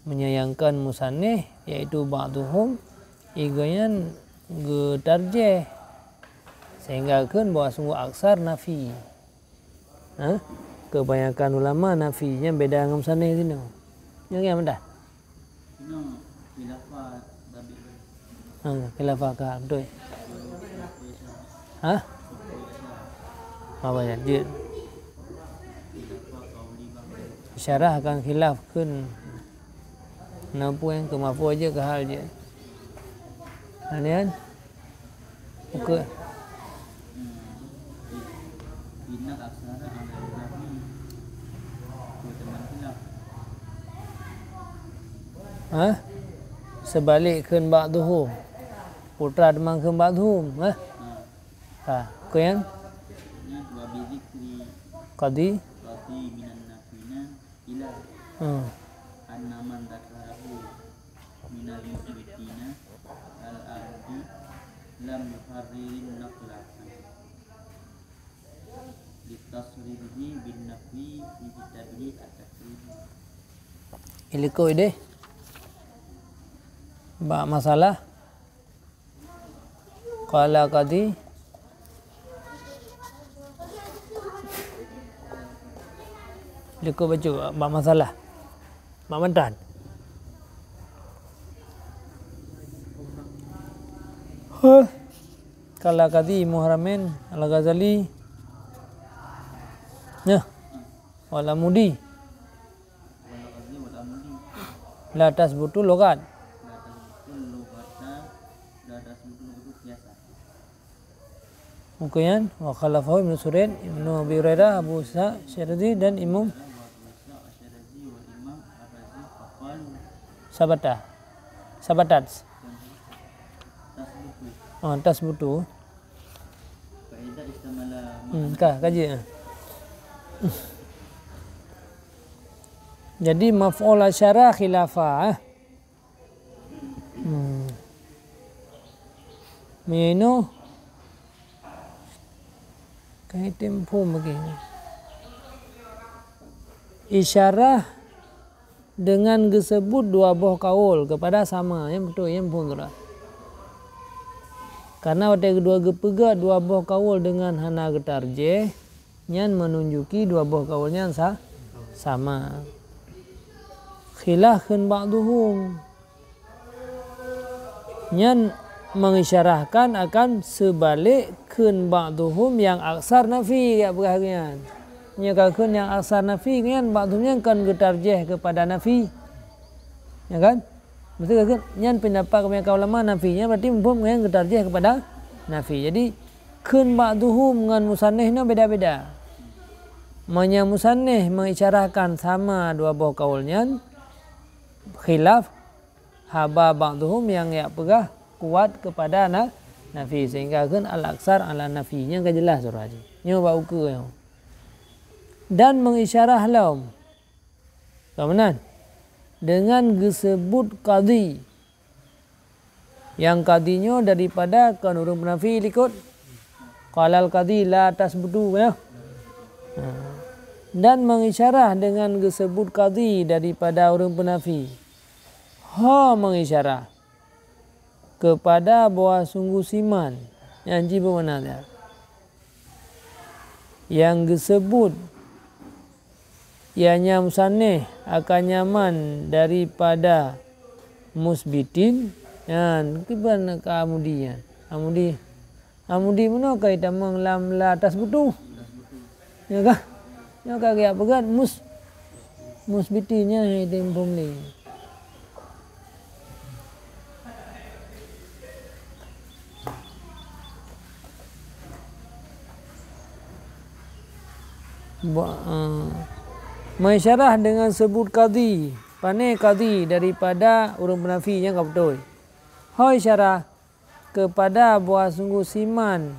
Menyayangkan musannif, yaitu ba'duhum, igoyan geutarjih. Sehingga kheun bahwa sungguh aksar nafi. Ha? Kebanyakan ulama nafi, nyan beda ngon musannif sinoe. Nyan nyang mantah? Sinoe khilafah Dabi. Ha, khilafah ka, betul. Ha? Apa ya? Jeuet. Isyarah akan khilaf kheun. Na peue nyang keu mafhum jeuet keu hal jeuet. Anian? Ukeue. Ha? Seubalik kheun ba'duhum. Putra teuma kheun ba'duhum, ha? Ha, ukeue nyan? Qadhi. Qadhi minan nafina ila. Hmm. Anna man dzakarahu minal musbitina al-amdi lam yuharririn naqla. Litasrihihi bin nafyi fi kitabihi at-taqrib. Ilikoi deh. Bak masalah. Qala qadhi. Likot bacut bak masalah. Bak matan. Huh. Qala qadhi Muharramain Al-Ghazali. Nah. Wal Amudi. La tasbutu lughat. Bukan, wa khalafahu Ibnu Suraid, Ibnu Abi Hurairah, Abu Isa Syirazi dan Imam Sabata. Sabatat. Oh, tasbutu. Hmm, ka, kaji. Jadi maf'ul asyara khilafa, eh. Hmm. Mino. Kai tem phom lagi. Isyarah dengan geusebut dua boh kaul keupada sama, nyang beutôi, nyang phom tu dah. Karena watée keudua geupeugah dua boh kaul dengan hana geutarjih, nyan meununjuki dua boh kaul nyan sa-, sama. Khilaf kheun ba'duhum. Nyan mengisyarahkan akan seubalek kheun ba'duhum nyang aksar nafi, jak peugah nyan. Nyoe ka kheun nyang aksar nafi nyan, ba'duhum nyan kon geutarjih keupada nafi. Ya kan? Beutôi kan? Nyan pendapat kebanyakan ulama nafi. Nyan berarti muphom ngon geutarjih kepada nafi. Jadi, kheun ba'duhum ngon musannif nyoe beda-beda. Meunyoe musannif mengisyarahkan sama dua boh kaul nyan, khilaf haba ba'duhum nyang jak peugah kuat kepada na-, nafi, sehingga kheun al-aksar ala nafi. Nyan ka jeulaih surah jih. Nyoe bak ukeue nyoe. Dan mengisyarah lom. Ka meunan. Dengan geuseubut qadhi. Nyang qadhi nyoe daripada kon ureuëng peunafi likot. Qalal qadhi la tasbutu, ya. Ha. Dan mengisyarah dengan geuseubut qadhi daripada ureuëng peunafi. Ha mengisyarah. Kepada bahwa sungguh siman. Nyang jih beumakna nyan. Nyang geuseubut, ianya musannif akan nyaman daripada musbitin, nyan kiban ka amudi nyan. Amudi, amudi meunoe ka itamong lam la tasbutu. Ya kah? Nyoe ka geujak peugah mus-, musbitin nyan hai tem phom lé. Ba-, eh, meuisyarah dengan seubut qadhi. Pane qadhi daripada ureuëng peunafi nyang ka beutôi. Ho isyarah kepada bahwa sungguh siman,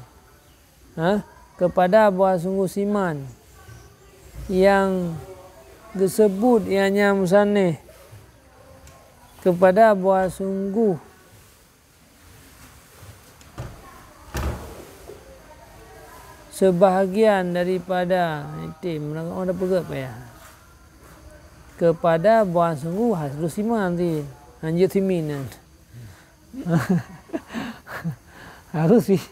ha? Kepada bahwa sungguh siman nyang geuseubut ianya musannif kepada bahwa sungguh sebahagian daripada, item, orang ada peugah payah. Kepada bahwa sungguh harus siman ti, hanjeuet simin nyan. Harus sih.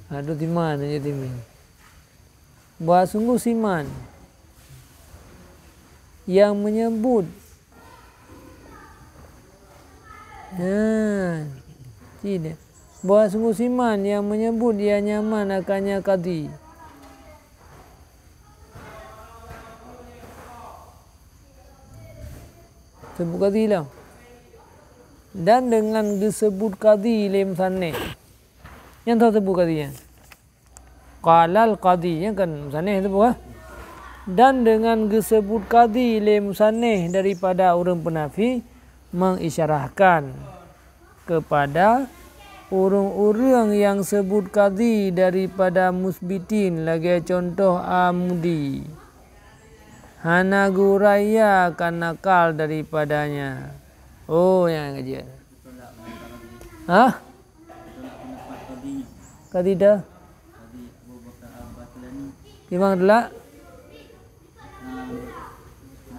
Harus siman, hanjeuet simin. Bahwa sungguh siman yang menyebut, ha, tidak. Bahwa sungguh siman yang menyebut dia nyaman akannya qadhi. Seubut qadhi lah. Dan dengan geuseubut qadhi lé musannif. Nyang tho seubut qadhi nyan. Qalal qadhi, nyan kan musannif teupeu, ha? Dan dengan geuseubut qadhi lé musannif daripada ureuëng peunafi mengisyarahkan kepada ureuëng-ureuëng nyang seubut qadhi daripada musbitin lagée cuntoh amudi. Hana geuurai ya kan nakal daripadanya. Oh, nyang ngaji. Hah? Qadhi dah. Imam teulak.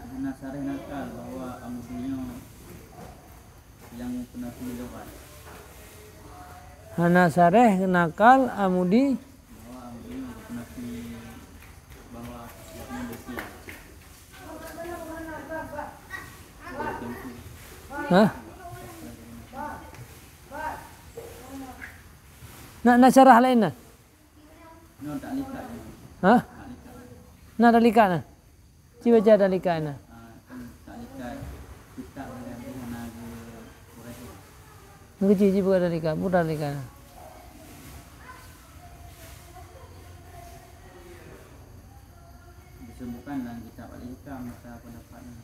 Hana sareh nakal bahwa amudi nyoe nyang peunafi lughat. Hana sareh nakal amudi. Bahwa amudi nyoe peunafi bahwa siap manusia. Hah? Na, na syarah laén na? Hah? Na talikat na? Ci baca talikat na. Nang keuci ci buka talikat, buka talikat na. Disebutkan dalam kitab Al-Ihkam masa pendapat ni.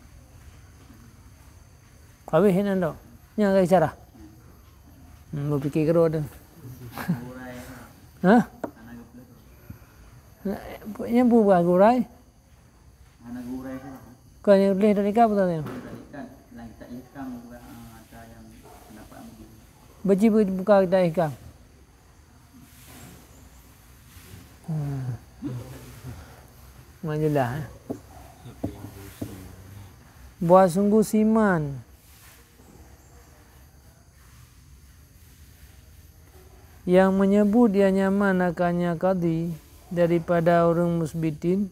Habéh nyan dok. Nyang ka isyarah. Hmm, beupiké keudroe tu. Hah? Nyang peue buah gurai? Kon nyang tuléh tadi ka peue tadi? Beuci bu-, buka kitab Ihkam. Hmm. Majulah, eh. Bahwa sungguh siman yang menyebut dia nyaman akannya qadhi daripada ureuëng musbitin,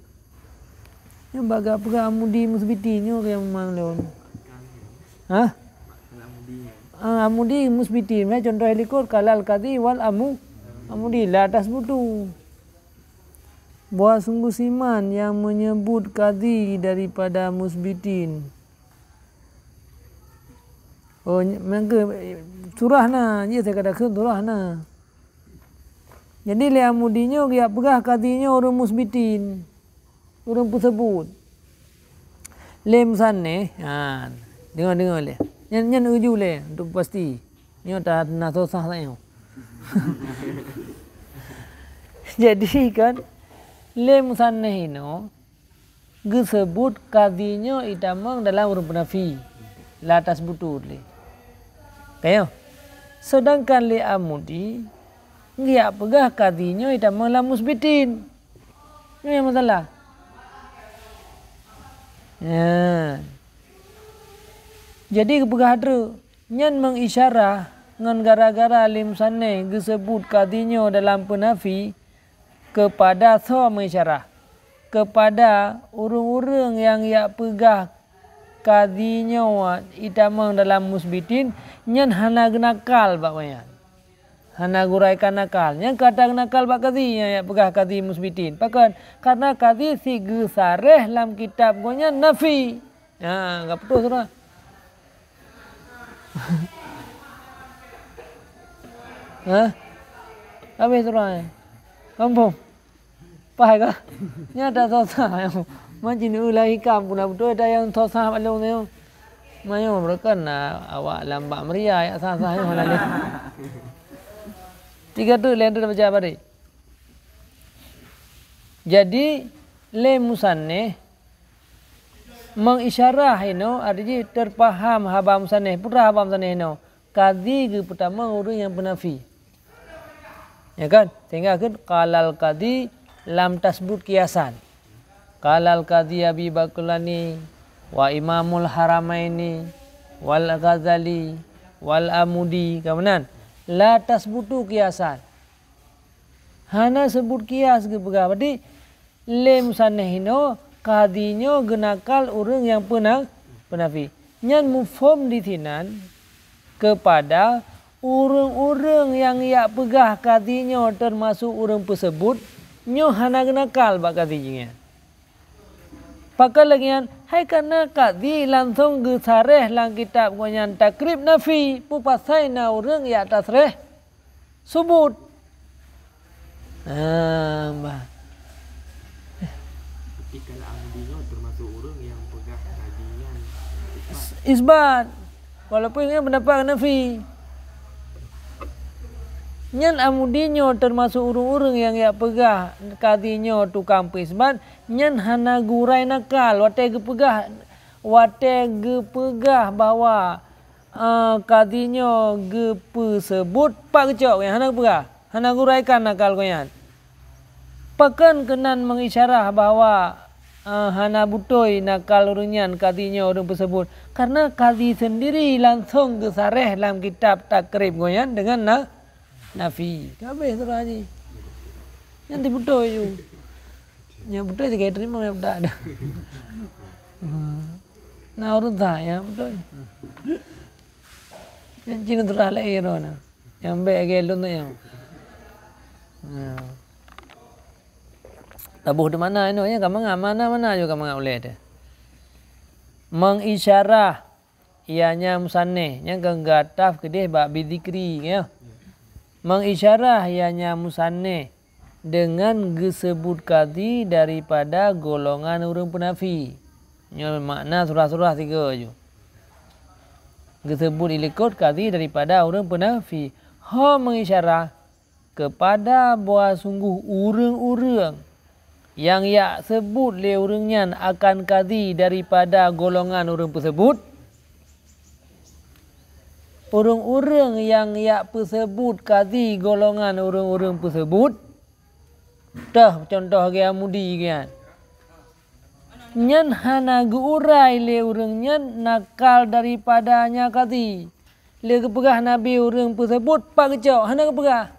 nyang bak peugah amudi musbitin nyoe nyang mang lôn. Hah? Ah, amudi musbitin, eh, contoh likot kalal qadhi wal amu-, amudi la tasbutu. Bahwa sungguh siman yang menyebut qadhi daripada musbitin. Oh, ny-, meunan keuh, surah na, jih saya kata kheun surah na. Jadi lé Amudi nyoe geujak peugah kadhi nyoe ureuëng musbitin, ureuëng peuseubut. Lé musanneh, ha, deungoe-deungoe lé. Nyan, nyan uju lé untuk pasti. Nyoe ta-, na susah tanyoe. Jadi kan, lé musanneh inoe, geuseubut kadhi nyoe itamong dalam ureuëng peunafi, la tasbutu lé. Ka nyoe. Seudangkan lé Amudi geujak peugah kadhi nyoe itamong lam musbitin. Nyoe nyang masalah. Nyan. Jadi geupeugah treuk, nyan meungisyarah ngon gara-gara lé musanneh geuseubut kadhi nyoe dalam peunafi, keupada soe meungisyarah? Keupada ureuëng-ureuëng nyang jak peugah kadhi nyoe itamong dalam musbitin, nyan hana geunakal bak awaknyan. Hana geuraikan nakal. Nyan ka tageunakal bak kadhi nyang jak peugah kadhi musbitin. Pakon? Karena kadhi si geusareh lam kitab gobnyan nafi. Ha, ka putôh surah. Ha? Habéh surah, eh? Kampung. Paih ka? Nyan that susah nyoe. Man jineuk lari hikam pun na beutôi that nyang susah bak lôn nyoe. Meunyoe beureukon na awak lam bak meuria jak sah-sah nyoe hana lé. Tiga tu lé tu baca bari. Jadi lé musanneh meungisyarah inoe, arti jih teupaham haba musanneh. Peue haba musanneh inoe? Kadhi geupeutamong ureuëng nyang peunafi. Ya kan? Sehingga kan, qalal qadhi lam tasbut qiyasan. Qalal qadhi Abi Bakrulani wa Imamul Haramaini wal Ghazali wal Amudi. Ka meunan? La tasbutu qiyasan. Hana seubut qiyas geupeugah. Berarti lé musanneh inoe kadhi nyoe geunakal ureuëng nyang peuna-, peunafi. Nyan mufhom disinan keupada ureuëng-ureuëng nyang jak peugah kadhi nyoe teumasok ureuëng peuseubut, nyoe hana geunakal bak kadhi jih nyan. Pakon lagée nyan? Hai kana kadhi langsong geusareh lam kitab gobnyan takrib nafi, peue pasai na ureuëng jak tasreh subut. Ah, bah. Tapi kalau Amudi nyoe termasuk ureuëng nyang peugah kadhi nyan isbat. Isbat. Walaupun nyan pendapat nafi. Nyan Amudi nyoe termasuk ureuëng-ureuëng nyang jak peugah kadhi nyoe tukang peuisbat, nyan hana geurai nakal watée geupeugah, watée geupeugah bahwa Ah, kadhi nyoe geupeuseubut, pat geucok nyan hana geupeugah, hana guraikan nakal gobnyan. Pakon keunan meungisyarah bahwa, ah, hana beutôi nakal ureuëng nyan kadhi nyoe ureuëng peuseubut? Karena kadhi seundiri langsong geusareh lam kitab takrib gobnyan deungon na-, nafi. Ka habéh surah jih. Nyan ti beutôi ju. Nyang beutôi sigai teurimong nyang peugah. Hmm. Na ureuëng sa nyang beutôi. Nyang cit na surah laén droe na. Nyang bék lagée lôn tu nyang. Nah. Taboh di mana inoe nyan ka mangat, mana-mana ju ka mangat ulée teuh. Meungisyarah, ianya musanneh, nyan ka geuataf keudeh bak bidzikri, ya. Meungisyarah, ianya musanneh, deungon geuseubut kadhi daripada golongan ureuëng peunafi. Nyoe makna surah-surah tiga ju. Geuseubut ilikot kadhi daripada ureuëng peunafi. Ho meungisyarah keupada bahwa sunggoh ureuëng-ureuëng nyang jak seubut lé ureuëng nyan akan kadhi daripada golongan ureuëng peuseubut, ureuëng-ureuëng nyang jak peuseubut kadhi golongan ureuëng-ureuëng peuseubut, toh contoh lagée Amudi nyan. Nyan hana geuurai lé ureuëng nyan nakal daripada nya kadhi. Lé geupeugah nabi ureuëng peuseubut, pat geucok, hana geupeugah.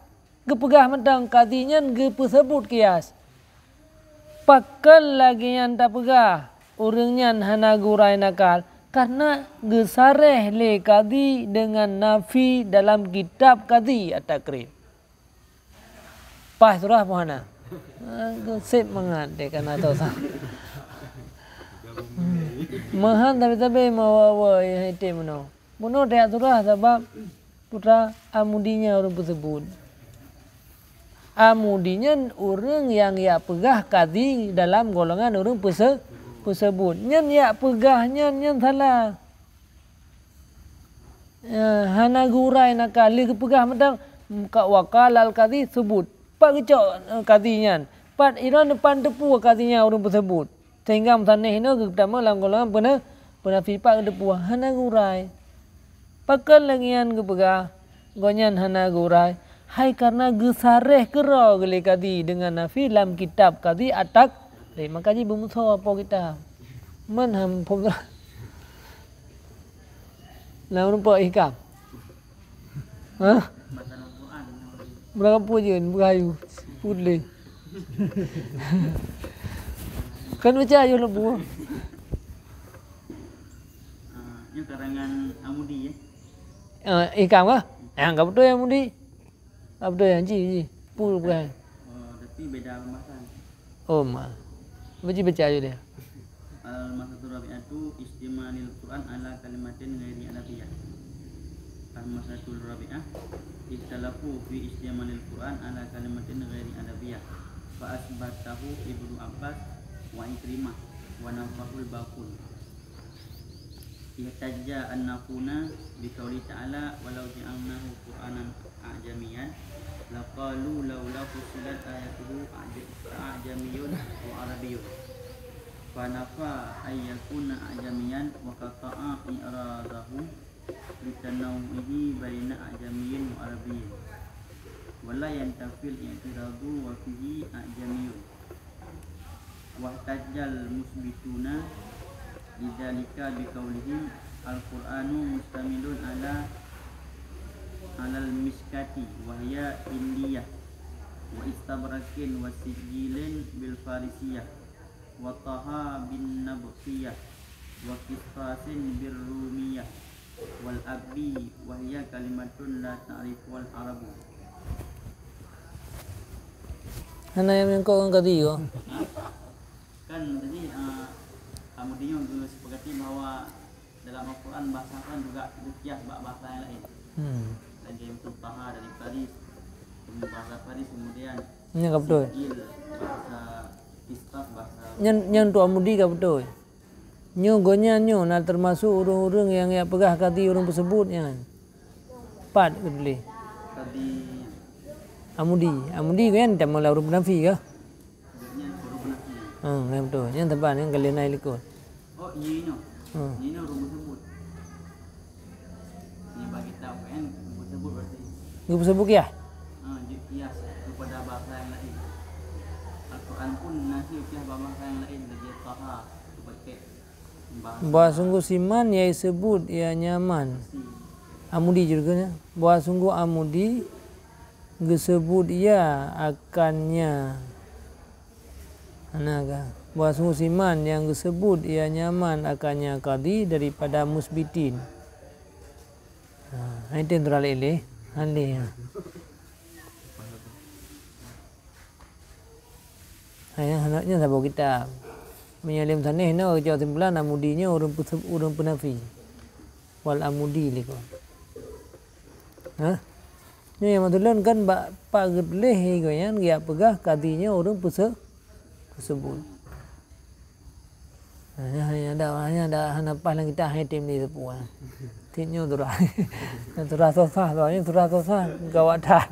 Geupeugah mantong kadhi nyan geupeuseubut kias. Pakon lagée nyan tapeugah ureuëng nyan hana geuurai nakal? Karena geusareh lé kadhi deungon nafi dalam kitab Kadhi At-Takrib. Paih surah pun hana. Ah, geunseb mangat deh kana toh sa. Meuhan tapi-tapi meuwa-wa nyang item meunoe. Bunoe tajak surah sabab putra Amudi nyan ureuëng peuseubut. Amudi nyan ureuëng nyang jak peugah kadhi dalam golongan ureuëng peuse-, peuseubut. Nyan jak peugah nyan, nyan salah. Eh, hana geuurai nakal, lheueh geupeugah mantong, ka, wa qalal kadhi subut. Pat geucok, eh, kadhi nyan? Pat inoe neupan teupeu kadhi nyan ureuëng peuseubut? Sehingga meusanéh inoe geutamong lam golongan peuna-, peunafi, pat geuteupeue, hana geuurai. Pakon lagée nyan geupeugah, gobnyan hana geuurai? Hai kareuna geusareh keudroe lé kadhi deungon nafi lam kitab Kadhi At-Taqrib. Maka jih beumusoh po kitab. Man ham phom lam rumpok ikam. Hah? Beurangkapeue jeuet, beuhayu. Peuet lé. Kan baca ayoh leubeh. Ah, nyoe karangan Amudi, ya? Ah, ikam kah? Ah, ka beutôi Amudi. Ka beutôi, ji, ji. Peue bukan? Oh, tapi beda pembahasan. Oh, ma. Baca, baca aja deh. Al-masalatul rabi'atu istimalil Qur'an ala kalimatin ghairi Arabiyyah. Al-masalatul rabi'ah ikhtalafu fi istimalil Qur'an ala kalimatin ghairi Arabiyyah. Fa asbatahu Ibnu Abbas wa Ikrimah wa nafahul baqun. Ihtajja an-nahuna biqauli ta'ala, "Walau ja'alnahu Qur'anan a'jamiyyan, laqalu laula fussilat ayatuhu a'ja-, a'jamiyyun wa arabiyyun." Fa nafa an yakuna a'jamiyyan wa qata'a i'radahu litanawwu'ihi baina a'jamiyyin wa arabiyyin. Wa la yantafil i'tiradu wa fihi a'jamiyyun. Wahtajjal musbituna lidzalika biqaulihim, "Al-Qur'anu mustamilun ala, alal miskati wa hiya indiyah, wa istabrakin wa sijilin bil farisiyah, wa taha bin nabtiyah, wa qistasin bir rumiyah, wal abi wa hiya kalimatun la ta'rifuhal arabu." Hana nyang meungkot ngon kadhi ko. Kan tadi, ah, Amudi nyoe geusepakati bahwa dalam Al-Quran bahasa Quran juga geukias bak bahasa nyang laén. Hmm. Lagée Taha dari Faris, bahasa Faris, kemudian Nyan ka beutôi. Sijil, bahasa Qistas, bahasa Nyan, nyan untuk Amudi ka beutôi. Nyoe gobnyan nyoe na teumasok ureuëng-ureuëng nyang jak peugah kadhi ureuëng peuseubut nyan. Pat geutuléh. Kadhi. Amudi. Amudi gobnyan tamong lam ureuëng peunafi kah? Gobnyan ureuëng peunafi. Hmm, nyan beutôi. Nyan teumpat nyan ka lheueh na likot. Oh, iya inoe. Hmm. Iya inoe ureuëng peuseubut. Ini bagi tahu kan, peuseubut berarti. Geupeuseubut kiah? Ha, ji-, kias kepada bahasa yang lain. Al-Quran pun nanti kias bahasa yang lain, lagi Taha, seperti bahasa Bahwa sungguh siman ia seubut ia nyaman. Amudi juga nya. Bahwa sungguh Amudi geuseubut ia akannya. Hana ka. Bahwa sungguh siman nyang geuseubut ia nyaman akannya kadhi daripada musbitin. Ha, hai tem tura lé-lé. Hana lé, ha. Hai, nyan saboh kitab. Meunyoe lé meusanéh nyoe, jaweueb simpulan Amudi nyoe ureuëng peuseu-, ureuëng peunafi. Wal Amudi likot. Ha? Nyoe nyang maksud lôn kan bak pat geutuléh gobnyan geujak peugah kadhi nyoe ureuëng peuse-, peuseubut. Nyan, nyan dak, nyan dak hana paih lam kitab, hai tem lé sapeue. Tem nyoe surah. Nyan surah susah, soalnya surah susah gawat that.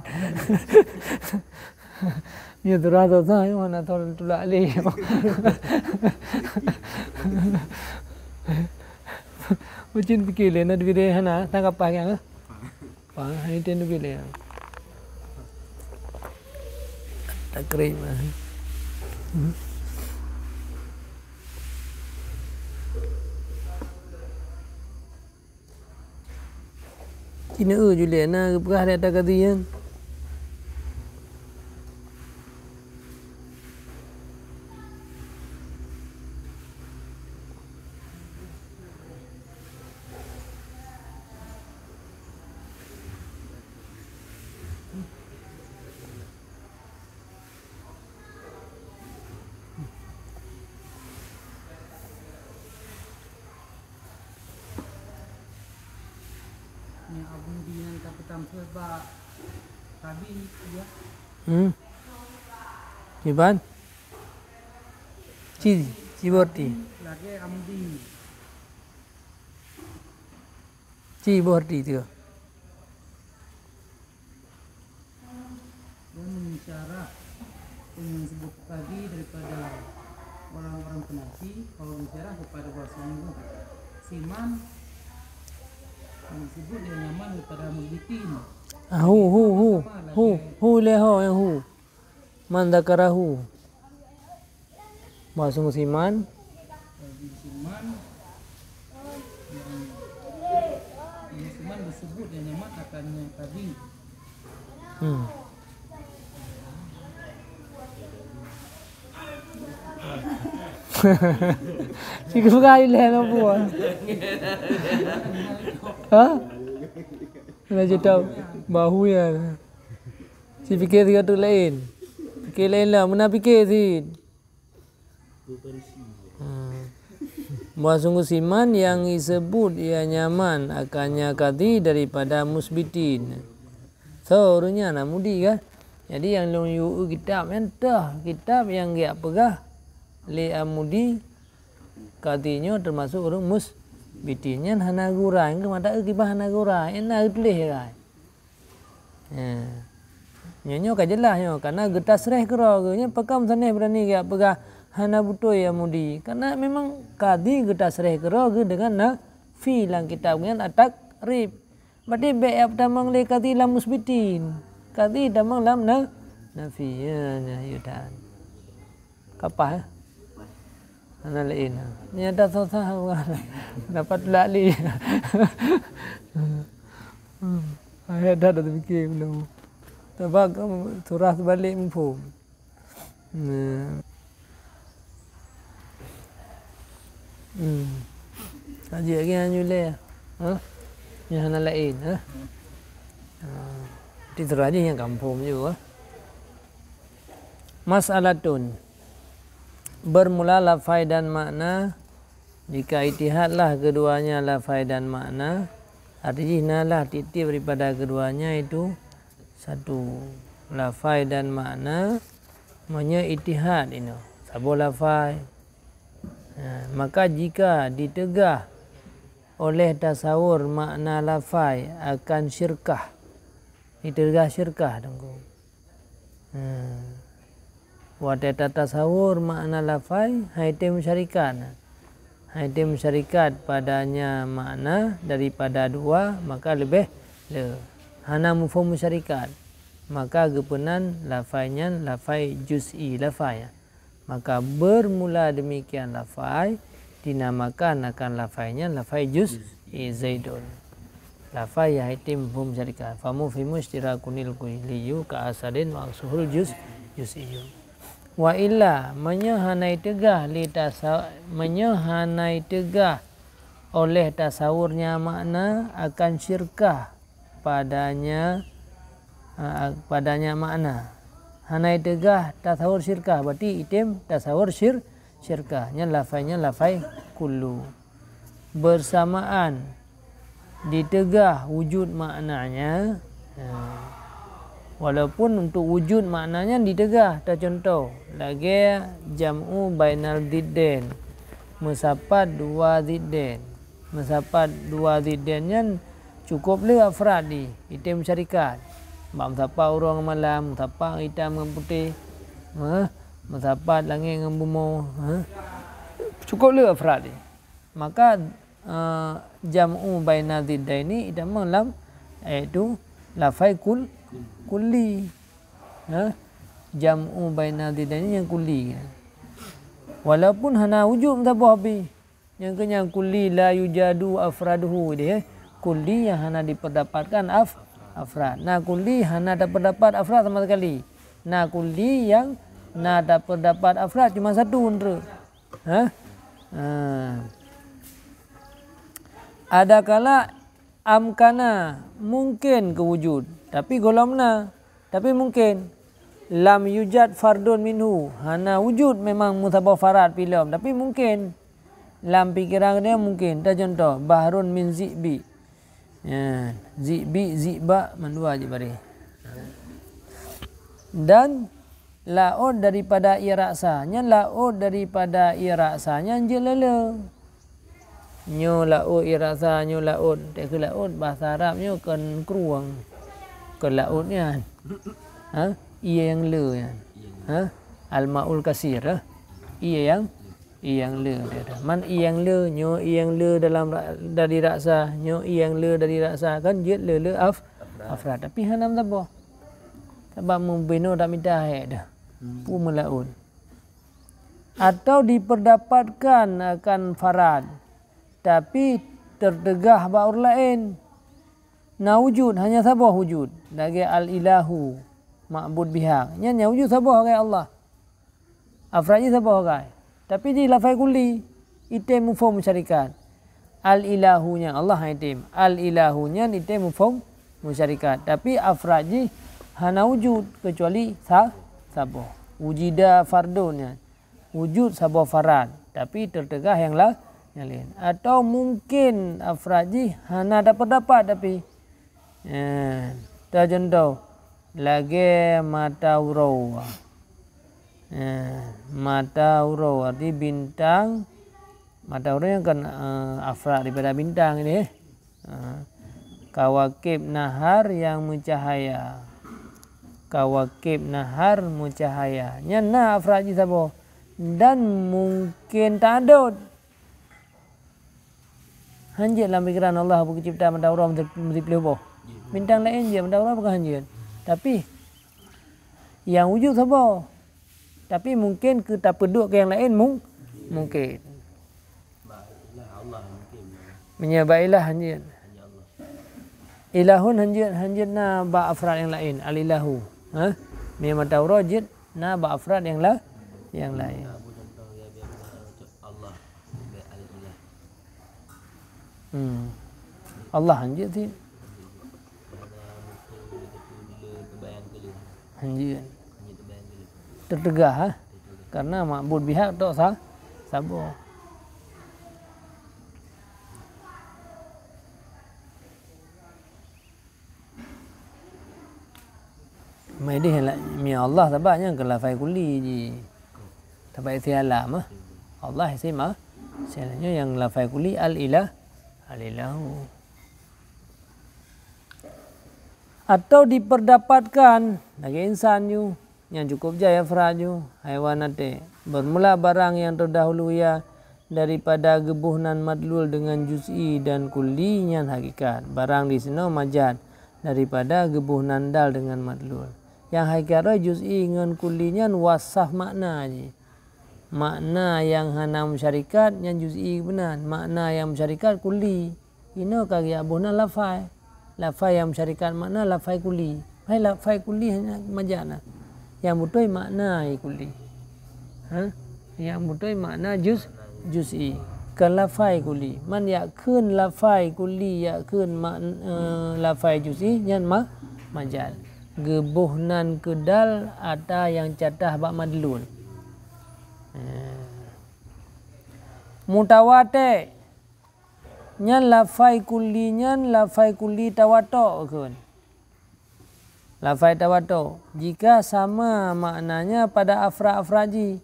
Nyoe surah susah, nyoe hana tho tulak lé. Meucin pikir lé, na dibide hana, tanggapan nyang, eh? Pah, hai tem dibide. Takrib, eh. Hmm. Cina, eh, Juliana geupeugah lé ata kadhi nyan. Sampai bak Abi, ya. Hmm. Iban? Ci, ci berarti. Lagèe Amdi. Ci berarti tu. Dan mensyarah yang disebut tadi daripada orang-orang penafi, kalau mensyarah kepada bahasa Melayu, siman yang disebut yang nyaman daripada musbitin. Ah, hu, hu, hu. Hu, hu le ho yang hu. Man dzakarahu. Bahasa Musiman. Bahasa Musiman. Yang, yang Musiman disebut yang nyaman akan yang tadi. Hmm. Cik bukan ileh apa? Ha? Nak cerita bahu ya. Si fikir tiga tu lain. Fikir lain lah. Muna fikir si. Hmm. Bahwa sungguh siman yang disebut ia nyaman akannya kadhi daripada musbitin. So, ureuëng nyan na mudi kan? Jadi yang lôn yue kitab nyan teuh kitab yang geujak peugah lé Amudi, kadhi nyoe teumasuk ureuëng musbitin. Nyan hana geurai, keu mata eu kiban hana geurai, na geutuléh rai. Ya. Nyoe, nyoe ka jeulaih nyoe, karena geutasreh keudroe geuh. Nyan pakon meusanéh beurani geujak peugah hana beutôi Amudi. Karena memang kadhi geutasreh keudroe geuh deungon nafi lam kitab nyan at-takrib. Berarti bék jak tamong lé kadhi lam musbitin. Kadhi tamong lam na, nafi. Ya, ya, ya, dan. Kapah, eh? Hana laén. Nyata susah. Dapat tulak li. Hmm. Ayat dah, dah terfikir belum. Sebab surah terbalik muphom. Nah. Hmm. Saja lagi hanya leh. Ha? Yang hana lain, ha? Ha. Nanti terus aja yang kampung juga. Mas'alatun. Bermula lafai dan makna, jika itihadlah keduanya lafai dan makna, arti jih nalah tiep-tiep daripada keduanya itu satu lafai dan makna, meunyoe itihad inoe, saboh lafai. Ha, maka jika diteugah oleh tasawur makna lafai akan syirkah, diteugah syirkah, Teungku. Hmm. Watée tatasawur makna lafai, hai tem syarikat. Hai tem syarikat padanya makna daripada dua, maka leubeh le. Hana muphom syarikat. Maka geupeunan lafai nyan lafai juz'i lafai. Maka bermula demikian lafai dinamakan akan lafai nyan lafai juz'i Zaidun. Lafai nyang item muphom syarikat. Fa mufimu isytirakunil kulliyu ka asadin wa aksuhul juz, juz'iyu. Wa illa, meunyoe hana iteugah li tasa-, meunyoe hana iteugah oleh tasawurnya makna akan syirkah padanya, a, padanya makna. Hana iteugah tasawur syirkah, berarti item tasawur syir-, syirkah. Nyan lafai, nyan lafai kullu. Bersamaan diteugah wujud maknanya. Ha. Walaupun untuk wujud maknanya diteugah, tacontoh, lagée jam'u bainal ziddain, meusapat dua ziddain. Meusapat dua ziddain nyan cukup le afrad di, item syarikat. Bak meusapat uroe ngon malam, meusapat itam ngon putéh, meuh, meusapat langét ngon bumoe, meuh. Cukup le afrad di. Maka, eh, jam'u baina ziddaini itamong lam, yaitu lafai kul-, kulli. Hah? Jam'u baina ziddaini nyang kulli. Walaupun hana wujud meusaboh bih. Nyang keu nyang kulli la yujadu afraduhu deh, eh. Kulli nyang hana diperdapatkan af-, afrad. Na kulli hana taperdapat afrad sama sekali. Na kulli nyang na taperdapat afrad cuma satu treuk. Ha? Ha. Adakala amkana, mungkin keu wujud, tapi gohlom na, tapi mungkin. Lam yujad fardun minhu, hana wujud memang meusaboh farad pih lom, tapi mungkin. Lam pikeran geutanyoe mungkin. Tacontoh, bahrun min zi'bi. Nyan, zi'bi, zi'ba, mandua jih bareh. Dan laôt daripada ié ra'sa. Nyan laôt daripada ié ra'sa nyan jeuet lé-lé. Nyoe laôt ié ra'sa, nyoe laôt. Teuka laôt, bahasa Arab nyoe kon krueng. Kon laôt nyan. Ha? Ié nyang le nyan. Ha? Al-ma'ul kasir, ha? Ié nyang Ié nyang le, dia dah. Man ié nyang le, nyoe ié nyang le dalam ra-, dari ra'sa, nyoe ié nyang le dari ra'sa, kan jeuet le-le af-, afrad. Tapi hana meusaboh. Sabab meubinoe dak mita hék dah. Hmm. Peue meulaôt. Atau diperdapatkan akan farad, tapi teuteugah bak ureuëng laén. Na wujud, hanya saboh wujud. Lagée al-ilahu, ma'bud bihaq. Nyan nyang wujud saboh lagée Allah. Afrad jih saboh akai. Tapi jih lafai kulli, item mufhom musyarikat. Al-ilahu nyan Allah item. Al-ilahu nyan item mufhom musyarikat. Tapi afrad jih hana wujud kecuali sa-, saboh. Wujida fardun nyan. Wujud saboh farad, tapi teuteugah nyang la-, nyang laén. Atau mungkin afrad jih hana tapeudapat tapi. Eh, ta contoh, lagée mata uroe. Eh, mata uroe, arti bintang. Mata uroe nyan kan, eh, afrad daripada bintang ini, eh. Eh, kawakib nahar nyang meucahaya. Kawakib nahar meucahaya. Nyan na afrad jih saboh. Dan mungkin ta'adud. Hanjeuet lam pikiran Allah beucebta mata uroe meusiplôh boh. Bintang laén jeuet, mata uroe bukan hanjeuet. Tapi, nyang wujud saboh. Tapi mungkin keu tapeuduek keu nyang laén mung-, mungkin. Meunyoe bak ilah hanjeuet. Ilahun hanjeuet, hanjeuet na bak afrad nyang laén, al-ilahu. Ha? Meunyoe mata uroe jeuet na bak afrad nyang la-, nyang laén. Hmm. Allah hanjeuet cit. Hanjeuet. Teuteugah, ha? Karena ma'bud bihaq tok sa-, saboh. Meudeh la-, mi Allah sabab nyan keu lafai kulli jih. Sabab isim alam, ah. Allah isim a-, isim alam. Nyoe nyang lafai kulli al-ilah, al-ilahu. Atau diperdapatkan lagée insan nyoe, nyang cukup jai afrad nyoe, haiwan até. Bermula barang nyang terdahulu ia daripada geuboh nan madlul dengan juz'i dan kulli nyan hakikat. Barang disinoe majaz daripada geuboh nan dal dengan madlul. Nyang hakikat juz'i ngon kulli nyan wasaf makna jih. Makna nyang hana musyarikat nyan juz'i keunan, makna nyang musyarikat kulli. Inoe ka geuboh nan lafai. Lafai nyang musyarikat makna lafai kulli. Hai lafai kulli hanya majaz na. Nyang beutôi makna kulli. Ha? Nyang beutôi makna juz-, juz'i. Kon lafai kulli. Man yak kheun lafai kulli, yak kheun mak-, eh, lafai juz'i nyan ma-, majaz. Geuboh nan keu dal ata nyang catah bak madlul. Eh. Mutawate'. Nyan lafai kulli nyan lafai kulli tawatok kheun. Lafai tawatok. Jika sama maknanya pada afrad-afrad jih,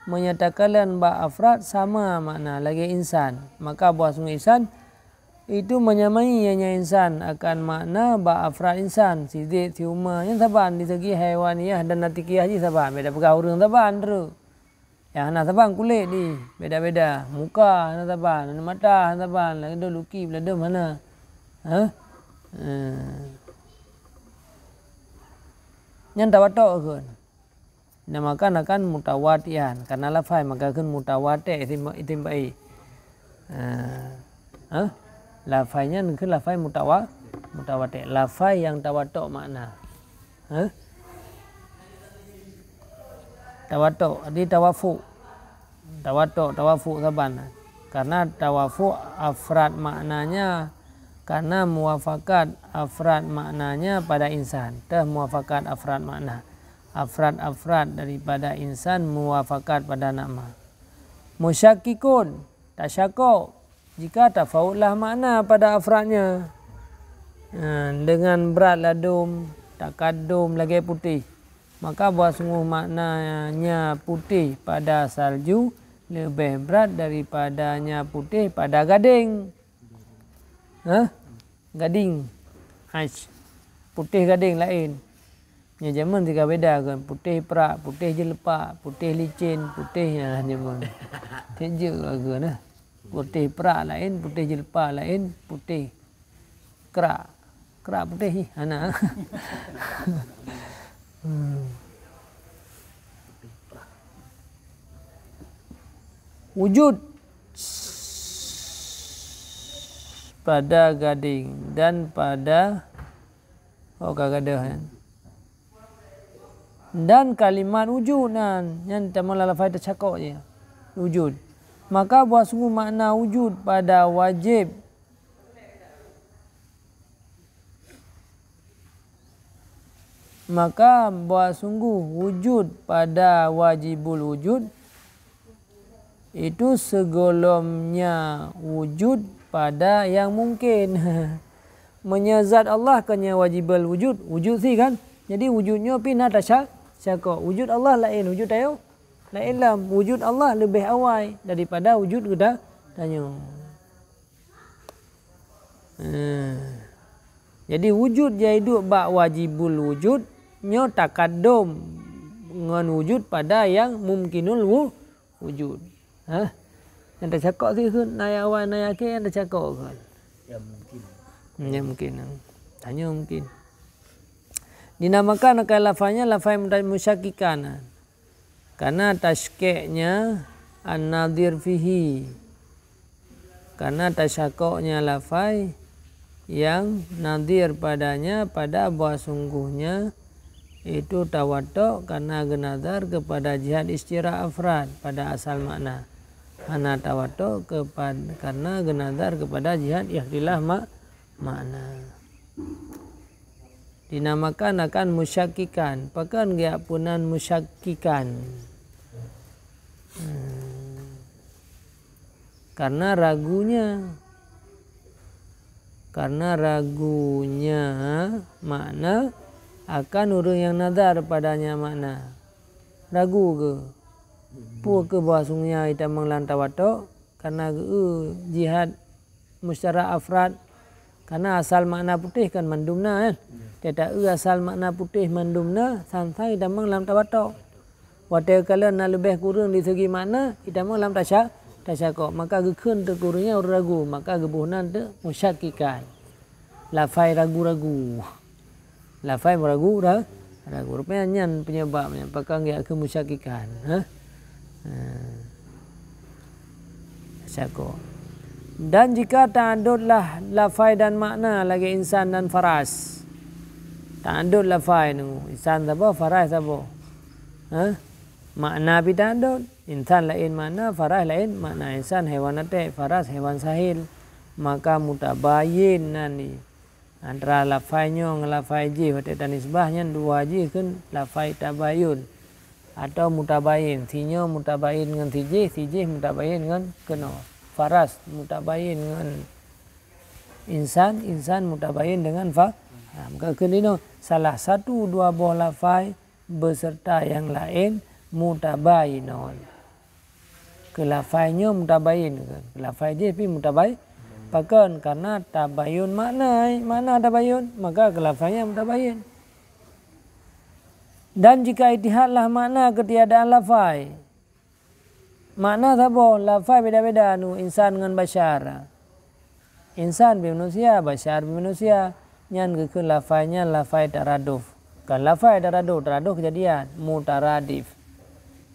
menyatakan bak afrad sama makna lagée insan, maka bahwasanya insan itu menyamai ianya insan akan makna bak afrad insan, sidek, siuma, nyan saban di segi haiwaniyah dan natikiyah jih saban, beda peugah ureuëng saban teuk. Nyang hana saban kulét jih, beda-beda. Muka hana saban, hana mata hana saban, ladôm lukib, ladôm hana. Ha? Eh. Nyan tawatok kheun. Dinamakan akan mutawatian, karena lafai maka kheun mutawate' isim, isim ba'i. Eh. Ha? Lafai nyan kheun lafai mutawa-, mutawate'. Lafai nyang tawatok makna. Ha? Tawatok, di tawafuk. Tawatok, tawafuk saban. Karena tawafuk afrad maknanya, karena muwafakat afrad maknanya pada insan. Teuh muwafakat afrad makna. Afrad-afrad daripada insan muwafakat pada nama. Musyakkikun, tasyakok. Jika tafautlah makna pada afradnya. Ha, dengan brat ladôm, takadôm lagèe putéh. Maka bahwa sungguh maknanya putéh pada salju leubeh brat daripadanya putéh pada gadéng. Hah? Gading. Hais. Putéh gadéng laén. Nyoe jameun sika beda kan. Putéh prak, putéh jeuleupak, putéh licén, putéh, nyan jameun. Cit jeuet lagoe na. Putéh prak laén, putéh jeuleupak laén, putéh krak. Krak putéh ih, hana. Hmm. Wujud pada gading dan pada, oh, ka gadoh, ya. Dan kalimat wujud nan, nyan tamong lam lafai teucakok je. Wujud. Maka bahwa sungguh makna wujud pada wajib. Maka bahwa sungguh wujud pada wajibul wujud, itu segohlomnya wujud pada yang mungkin. Meunyoe zat Allah kon nyan wajibul wujud, wujud si kan? Jadi wujud nyoe pih na tasya-, syakok. Wujud Allah laén, wujud tanyoe laén lom. Wujud Allah leubeh awai daripada wujud geuta-, tanyoe. Eh. Jadi wujud jai duek bak wajibul wujud, nyoe takadom ngon wujud pada yang mumkinul wu-, wujud. Hah? Nyang teucakok sih kheun, na nyang awai, na nyang akhé nyang teucakok kheun. Ya mungkin. Ya mungkin. Tanyoe mungkin. Dinamakan akan lafaznya lafaz muta-, musyakkikan. Karena tasyaknya an-nadhir fihi. Karena tasyakoknya lafai yang nadhir padanya pada bahwa sungguhnya itu tawatok karena genadhar kepada jihad isytirak afrad pada asal makna. Hana tawatok kepad-, karena genadhar kepada jihad ikhtilaf mak-, makna. Dinamakan akan musyakkikan. Pakon geujak peunan musyakkikan? Hmm. Karena ragunya. Karena ragunya makna akan ureuëng nyang nadhar padanya makna. Ragu keu? Peue keu bahwa sungguhnya itamong lam tawatok? Karena geu-, jihad musytarak afrad. Karena asal makna putéh kan mandum na, kan? Ya. Teuta eu asal makna putéh mandum na, san-san itamong lam tawatok. Watée kalon na leubeh kureueng di segi makna, itamong lam tasya-, tasyakok. Maka geukheun teuk ureuëng nyan ureuëng ragu, maka geuboh nan teuk musyakkikan. Lafai ragu-ragu. Lafai meuragu ra-, ragu. Rupanya nyan penyebab nyan pakon geujak keu musyakkikan, ha? Ha. Syakok. Dan jika ta'adudlah lafai dan makna lagée insan dan faras. Ta'adud lafai nu, insan saboh, faras saboh. Ha? Makna pih ta'adud. Insan laén makna, faras laén makna. Insan hewan até, faras hewan sahil. Maka mutabayin nan di antara lafai nyoe ngon lafai jih watée tanisbah nyan dua jih kheun lafai tabayun atau mutabayin. Si nyoe mutabayin ngon si jih, si jih mutabayin ngon keunoe. Faras mutabayin ngon insan, insan mutabayin dengan fa-, ha, maka kheun inoe salah satu dua boh lafai beserta yang lain mutabayinun. Keu lafai nyoe mutabayin, keu lafai jih pih mutabai-, pakon? Karena tabayun makna, makna tabayun, maka keu lafai nyan mutabayin. Dan jika itihadlah makna ketiadaan lafai, makna saboh, lafai beda-beda, nu insan ngon basyar. Insan pih manusia, basyar pih manusia. Nyan geukheun lafai nyan lafai taraduf. Kon lafai taraduf, taraduf keujadian, mutaradif.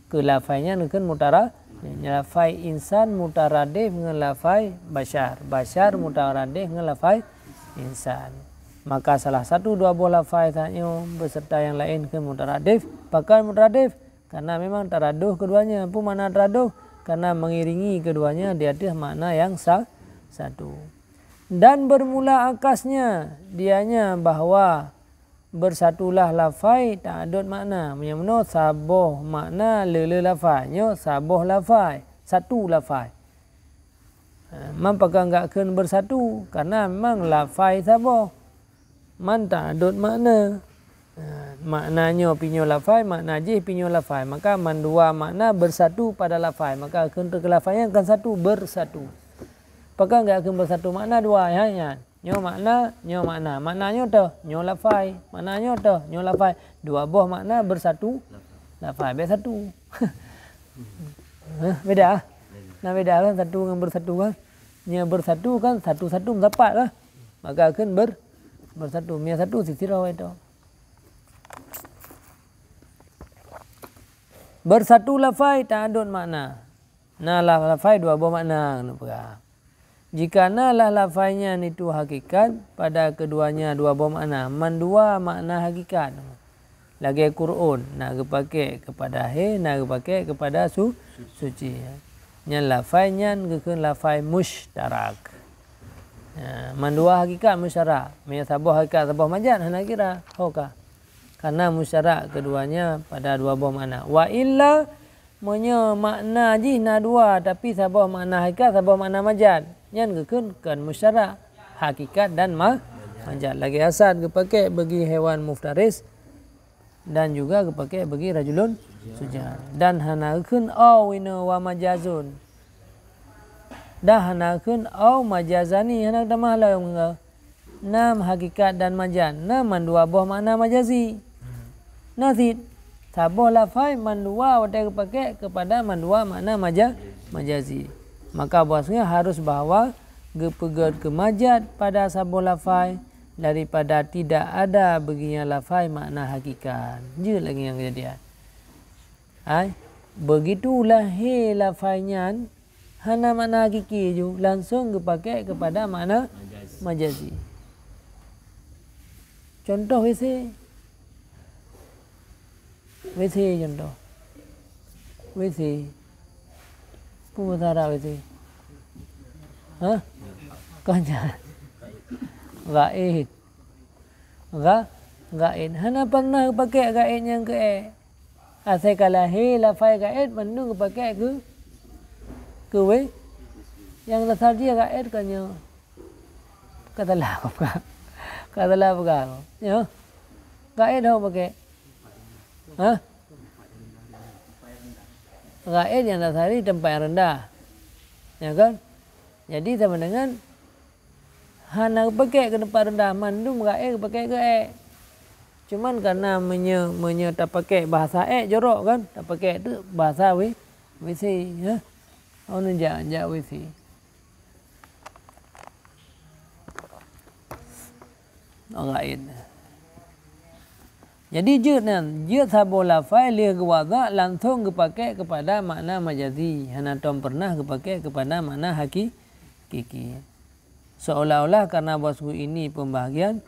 Keu lafai nyan geukheun mutara-, lafai insan mutaradif ngon lafai basyar, basyar mutaradif ngon lafai insan. Maka salah satu dua boh lafai tanyoe beserta yang lain kheun mutaradif. Pakon mutaradif? Karena memang taraduf keduanya. Peue makna taraduf? Karena mengiringi keduanya di ateueh makna yang sa-, satu. Dan bermula akasnya, dianya bahwa bersatulah lafai ta'adud makna. Meunyoe meunoe saboh makna le-le lafai, nyoe saboh lafai, satu lafai. Ha, man pakon geukheun bersatu? Karena memang lafai saboh. Man ta'adud makna. Ha, makna nyoe pih nyoe lafai, makna jih pih nyoe lafai. Maka mandua makna bersatu pada lafai. Maka kheun teuk lafai nyan kan satu, bersatu. Pakon geukheun bersatu makna dua, ha, nyan. Nyoe makna, nyoe makna. Makna nyoe toh, nyoe lafai. Makna nyoe toh, nyoe lafai. Dua boh makna bersatu lafai. Bèk satu. Hah, beda, ah? Na beda kan satu ngon bersatu kan? Nyoe bersatu kan satu-satu meusapat lah. Maka kheun ber-, bersatu. Meunyoe satu sisidroe itu. Bersatu lafai ta'adud makna. Na la-, lafai dua boh makna keuneuk peugah. Jika na lah lafai nyan itu hakikat, pada keduanya dua boh makna, mandua makna hakikat. Lagèe Qur'an, na geupaké keupada he, na geupaké keupada su-, suci. Nyan lafai nyan geukheun lafai musytarak. Ya, mandua hakikat musytarak. Meunyoe saboh hakikat, saboh majaz, hana kira. Ho ka. Karena musytarak keduanya pada dua boh makna. Wa illa, meunyoe makna jih na dua, tapi saboh makna hakikat, saboh makna majaz, nyan geukheun kon musytarak, hakikat dan ma-, majaz. Lagèe asad geupaké bagi hewan muftaris dan juga geupaké bagi rajulun syuja'. Dan hana geukheun au inoe wa majazun. Dan hana geukheun au majazani, hana tamah lom. Na hakikat dan majaz, na mandua boh makna majazi. Na cit, saboh lafai mandua watèe geupaké keupada mandua makna maja-, majazi. Maka bahwasanya harus bahwa geupeugèt keu majaz pada saboh lafai daripada tidak ada beuginya lafai makna hakikat. Jeuet lagèe nyang keujadian. Hai, begitu lahé lafai nyan, hana makna hakiki ju, langsong geupaké keupada makna majazi. Contoh W C. W C contoh. W C. Peue bahasa Arab W C? Hah? Kon nyan. Ghaid. Gha-, ghaid. Hana pernah geupaké ghaid nyang keu èk. Asai ka lahé lafai ghaid mandum geupaké keu, keu W. Nyang dasar jih ghaid ka nyoe. Ka salah peugah. Ka salah peugah. Nyoe. Ghaid ho paké. Hah? Ghaid nyang dasar jih teumpat nyang reundah. Ya kan? Jadi sama dengan hana geupaké keu teumpat reundah, mandum ghaid geupaké keu èk. Cuman karena meunyoe, meunyoe tapaké bahasa èk jorok kan, tapaké tu bahasa W-, W C, ya. Oh, neujak, jak W C. Oh, ghaid. Jadi jeuet nyan, jeuet saboh lafai lheueh geuwadha' langsong geupaké keupada makna majazi, hana tom peureunah geupaké keupada makna haki-, hakiki. Seolah-olah karena bahwasungguh ini pembahagian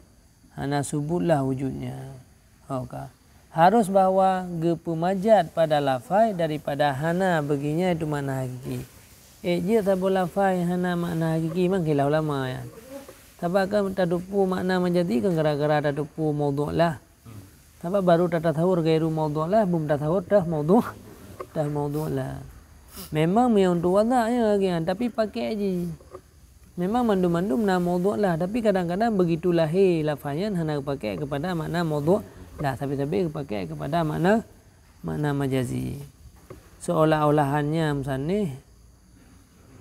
hana subutlah wujudnya. Ho ka. Harus bahwa geupeumajat pada lafai daripada hana beuginya itu makna hakiki. Ék jeuet saboh lafai hana makna hakiki, mang khilaf ulama nyan. Sabab kan tateupeue makna majazi kan gara-gara tateupeue maudhu' lah. Sabab baru tatasawur ghairu maudhu' lah, bum tasawur tah maudhu', tah maudhu' lah. Memang meunyoe untuk wadha' nyan lagèe nyan, tapi paké jih. Memang mandum-mandum na maudhu' lah, tapi kadang-kadang begitu lahé lafai nyan hana geupaké keupada makna maudhu' lah, sabe-sabe geupaké keupada makna, makna majazi. Seolah-olahannya meusanéh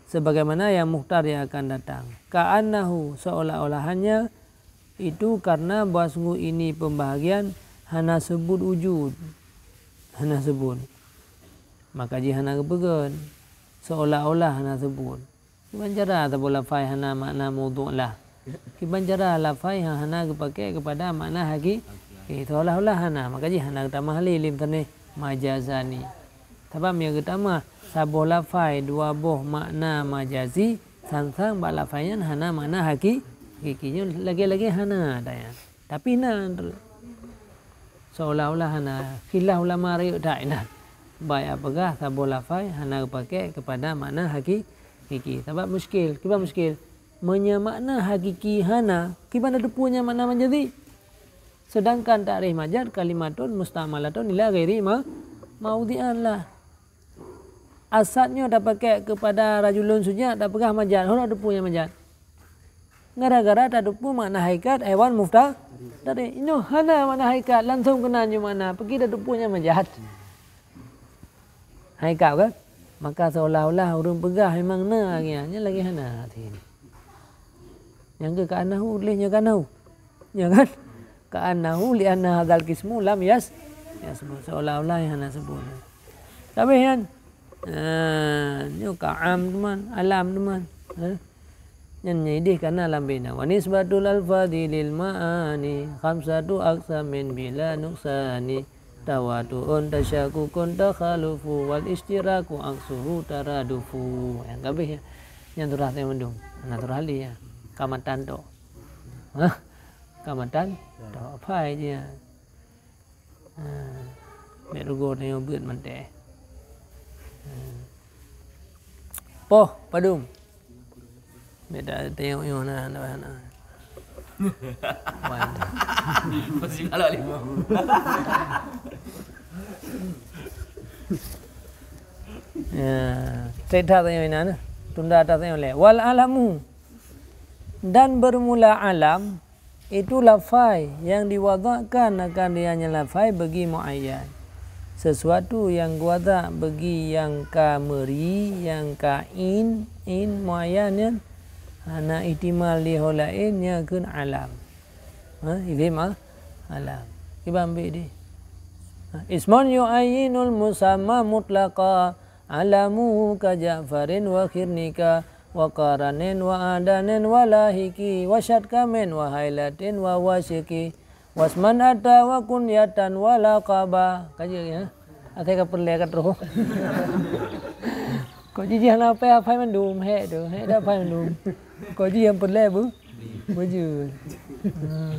sebagaimana yang mukhtar yang akan datang. Ka'annahu, seolah-olahannya itu karena bahwa sungguh ini pembahagian hana sebut wujud. Hana sebut. Maka jih hana geupeugöt. Seolah-olah hana sebut. Kiban cara saboh lafai hana makna maudhu' lah. Kiban cara lafai nyang hana geupaké keupada makna haki-, eh, seolah-olah hana, maka jih hana geutamah lé lim teunéh majazani. Sabab meunyoe geutamah saboh lafai dua boh makna majazi, sang-sang bak lafai nyan hana makna haki-, hakiki. Nyoe lagèe-lagèe hana tanya. Tapi na, seolah-olah hana, khilaf ulama rayeuk that inan. Bak peugah saboh lafai hana geupaké keupada makna haki-, hakiki. Sabab muskil, kiban muskil. Meunyoe makna hakiki hana, kiban tateupeue nyan makna majazi? Sedangkan takrif majaz kalimatun musta'malatun ila ghairi ma-, maudhi'an lah. Asad nyoe tapaké keupada rajulun sujad, tapeugah majaz, hana tateupeue nyan majaz. Gara-gara tateupeue makna hakikat haiwan mufta-, tadi. Nyoe hana makna hakikat, langsung keunan nyoe makna. Peuki tateupeue nyan meujat. Hakikat kan? Maka seolah-olah ureuëng peugah memang na lagée nyan, nyan lagée hana arti nyan. Nyang keu ka'annahu, lé nyoe ka'annahu. Ya kan? Ka'annahu li'anna hadzal qismu lam yas-, yasbut. Seolah-olah nyang hana sebut. Tapi kan, ah, nyoe ka'am teuma, alam teuma. Ha? Nyan nyang idéh kana lam bina. Wa nisbatul alfadhi lil ma'ani khamsatu aqsamin bila nuqsani. Tawatu'un, tasyakkukun, takhalufu, wal ishtiraku aksuhu taradufu. Nyang kabeh nyan, nyan surah teuh mandum. Nah, surah lé nyan. Kamatan tok. Hah? Kamatan tok. Apai jih nyan. Ha. Bèk rugoe tanyoe beuet mantée. Ha. Poh, padum. Beda tengok nyoe na, na, na. Wan. Masih galak lima. Ya, trek that tengok inan. Tunda that tengok lé. Wal alamu. Dan bermula alam, itu lafai yang diwadakkan akan dia nyan lafai bagi muayyan. Sesuatu yang geuwadak bagi nyang ka meuri, nyang ka in, in muayyan nyan hana ihtimal di ho laén, nyan kheun alam. Ha, isim a-, alam. Kiban bit di. Ha, ismun yu'ayyinul musamma mutlaqa, alamuhu ka Ja'farin wa Khirnika, wa Qaranin wa Adanin wa Lahiki, wa Syatkamin wa Hailatin wa Wasyiki, wasman ata wa kunyatan wa laqaba. Ka jeuet, ya? Asai ka peureulée ka troh. Kok jih hana hafai, hafai mandum, hék tu, hék dah hafai mandum. Kok jih nyang peureulée bu-, bujur. Hmm.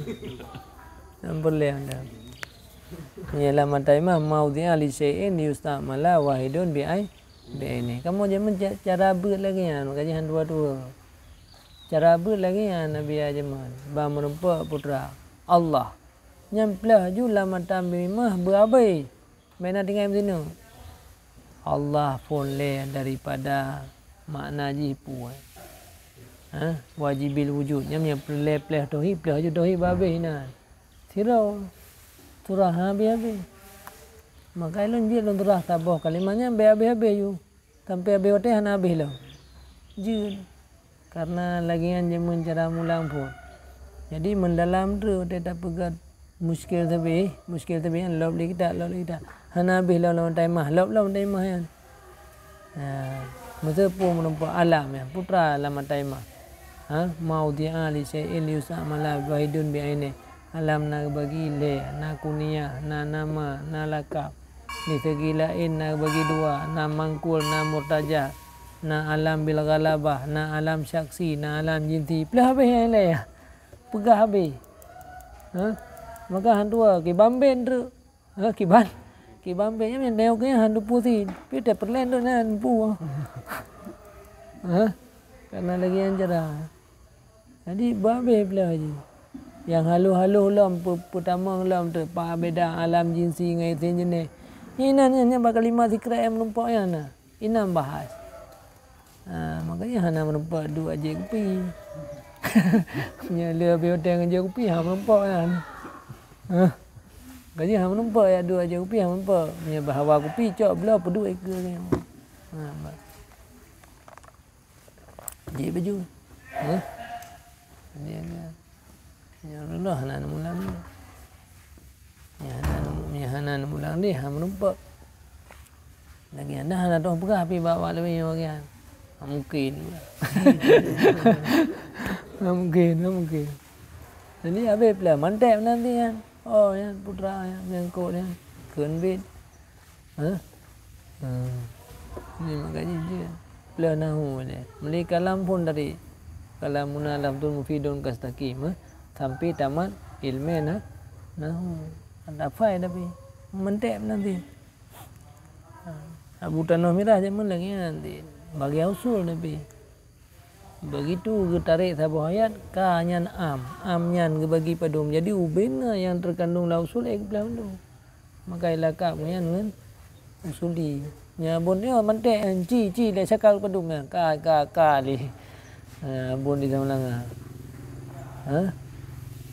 Nyang peureulée dah. Ya, lam mata imah, maudhi'a li syai'in yustamala wahidun bi ai-, bi aini. Kamoe jameun ca-, cara beuet lagée nyan, makajih han dua-dua. Cara beuet lagée nyan Nabi jameun, ban meurumpok putra Allah. Nyan plah ju lam mata imah beuabée. Meunan tinggai meusinoe. Allah phon lé daripada makna jih peue. Ha? Wajibil wujud. Nyan meunyoe peureulée plah tauhid, plah ju tauhid babeh inan. Sidroe. Surah habéh-habéh. Maka lôn jeuet lôn surah saboh kalimah nyan bèk habéh-habéh ju. Sampoe habéh watée hana habéh lom. Jeuet. Karena lagée nyan jameun cara mulang phon. Jadi, meudalam treuk watée tapeugah muskil sabé, muskil sabé nyan lop lé kitab, lop lé kitab. Hana habéh lom lam mata imah, lop lom mata imah nyan. Ha, meuseupôt meurumpok alam nyan, putra lam mata imah. Ha, maudhi'a li syai'in liyustamala wahidun bi aini. Alam na geubagi lhée, na kunyah, na nama, na lakab. Di segi laén na geubagi dua, na mangkul, na murtajah, na alam bil ghalabah, na alam syaksi, na alam jinsi. Plah habéh nyang lhée. Peugah habéh. Ha? Maka han dua, kiban bét treuk. Ha, kiban. Kiban bét nyan, nyan teuh keu nyan han teupeu sit. Pih teuh peureulée nyan han teupeu. Ha? Karena lagée nyan cara. Jadi, babeh pula jih. Nyang halôh-halôh lom, peu-, peutamong lom teuk, peue beda alam jinsi ngon isim jeuneh. Nyan inan nyan, nyan bak kalimah sikrek nyang meurumpok nyan na. Inan bahas. Ha, makajih hana meurumpok duek jak kupi. Meunyoe le habéh watée ngon jak kupi, ha meurumpok nyan. Ha. Makajih ha meurumpok jak duek jak kupi, ha meurumpok. Meunyoe bah hawa kupi, cok bloe peuduek ikeue nyan. Ha, bah. Jeuet baju. Ha? Dia, dia. Ya Allah, hana neumulang dia. Ya, hana neumeu-, ya, hana neumulang dia, ha meurumpok. Lagi anda hana tahu peugah, tapi bak-bak lebih nyoe bagian. Ha, mungkin. Ha, mungkin, ha, mungkin. Jadi, habéh pula, mantap nanti kan. Oh, ya, putra, ya, nyangkut, ya. Kheun bit. Ha? Ha. Ni makajih jih. Plah nahu lé. Meuli kalam phon tadi. Kalamuna lafzun mufidun kastaqim, ha? Sampai tamat ilmu na-, nahu. Ada fai tapi. Mantap nanti. Ha. Abu Tanoh Mirah jameun lagée nyan nanti. Bagi usul tapi. Begitu geutarek saboh ayat, ka nyan am. Am nyan geubagi padum. Jadi, ubena nyang teukandong lam usul, eh, geuplah mandum. Maka ilakab nyan ngon usuli. Nya bon nyoe mantek, ci, ci, lé sakal padum nyan. Ka, ka, ka lé. Ha, bon di dalam langa. Ha?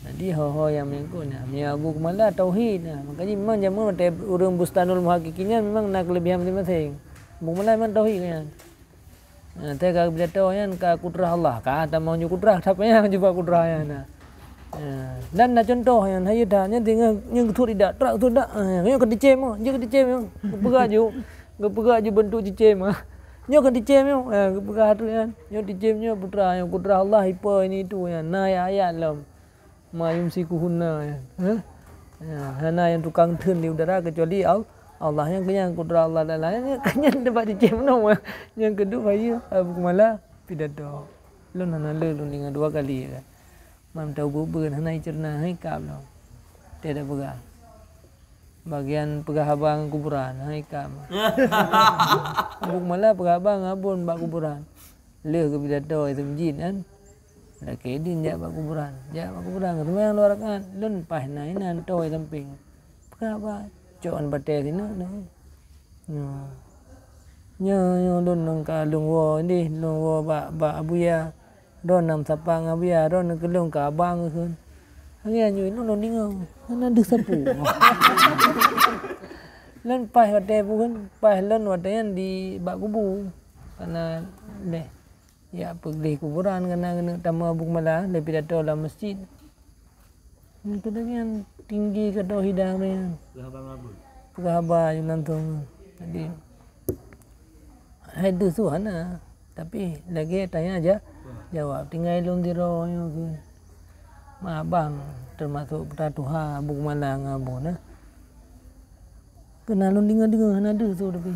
Jadi ho-ho nyang meungkot nyan. Meunyoe Abu Kumala tauhid, nah, makajih memang jameun watèe ureueng Bustanul Muhaqqiqin nyan memang na keulebihan maséng-maséng. Abu Kumala memang tauhid nyan. Nah, teuka pidato nyan ka kudrah Allah, ka tamong ju kudrah, tapi nyang cuba kudrah nyan. Nah. Nah, dan na contoh nyan, hayeue that, nyan teungoh nyan geuthot idak, trak geuthot idak. Ah, nyoe ka ticém, nyoe ka ticém, nyoe. Geupeugah ju, geupeugah ju beuntuk cicém. Nyoe ka ticém nyoe, ah, geupeugah tu nyan. Nyoe ticém nyoe putra, nyoe kudrah Allah, ipo ini itu nyan. Na ayat-ayat lom. Ma yumsikuhunna, ya. Hah? Ya, hana nyang tukang theun di udara kecuali Al-, Allah. Nyang keunyan kudrat Allah Taala. Nyang keunyan teumpat cicém meunoe. Nyang keudua, ya, Abu Kumala pidato. Lôn hana le lôn deungoe dua kali, ya. Mam tau beubeuen hana iceureunya, hai kab lom. Tiada peugah. Bagian peugah haba ngon kuburan, hai kab. Abu Kumala peugah haba ngon abon bak kuburan. Lheueh geupidato Aizum Jin kan, lakée idin jak bak kuburan. Jak bak kuburan, seumayang dua rakaat, lôn paih na inan toe sampéng. Peugah haba, cok ngon batée sineuk, nah. Nyoe, nyoe, nyoe lôn ngon ka lôn woe deh, lôn woe bak, bak Abuya. Droeneuh sapa ngon Abuya, droeneuh keu lôn ka abang kheun. Lagée nyoe lôn, lôn deungoe, hana deuh sapeue. Lôn paih watée peue kheun, paih lôn watée nyan di bak kubu. Kana leh. Jak peugleh kuburan kana keuneuk tamong Abu Kumala, lé pidato lam meuseujid. Nyan keudeungian tinggi keudroe hidang nyan. Peugah haba ngon abon. Peugah haba nyan langsong. Jadi, hai deuh su hana, tapi lagée tanya ja-, jawab. Tinggai lôn sidroe nyoe keuh. Ma abang teumasok putra tuha Abu Kumala ngon abon, nah. Keunan lôn deungoe-deungoe hana deuh su tapi.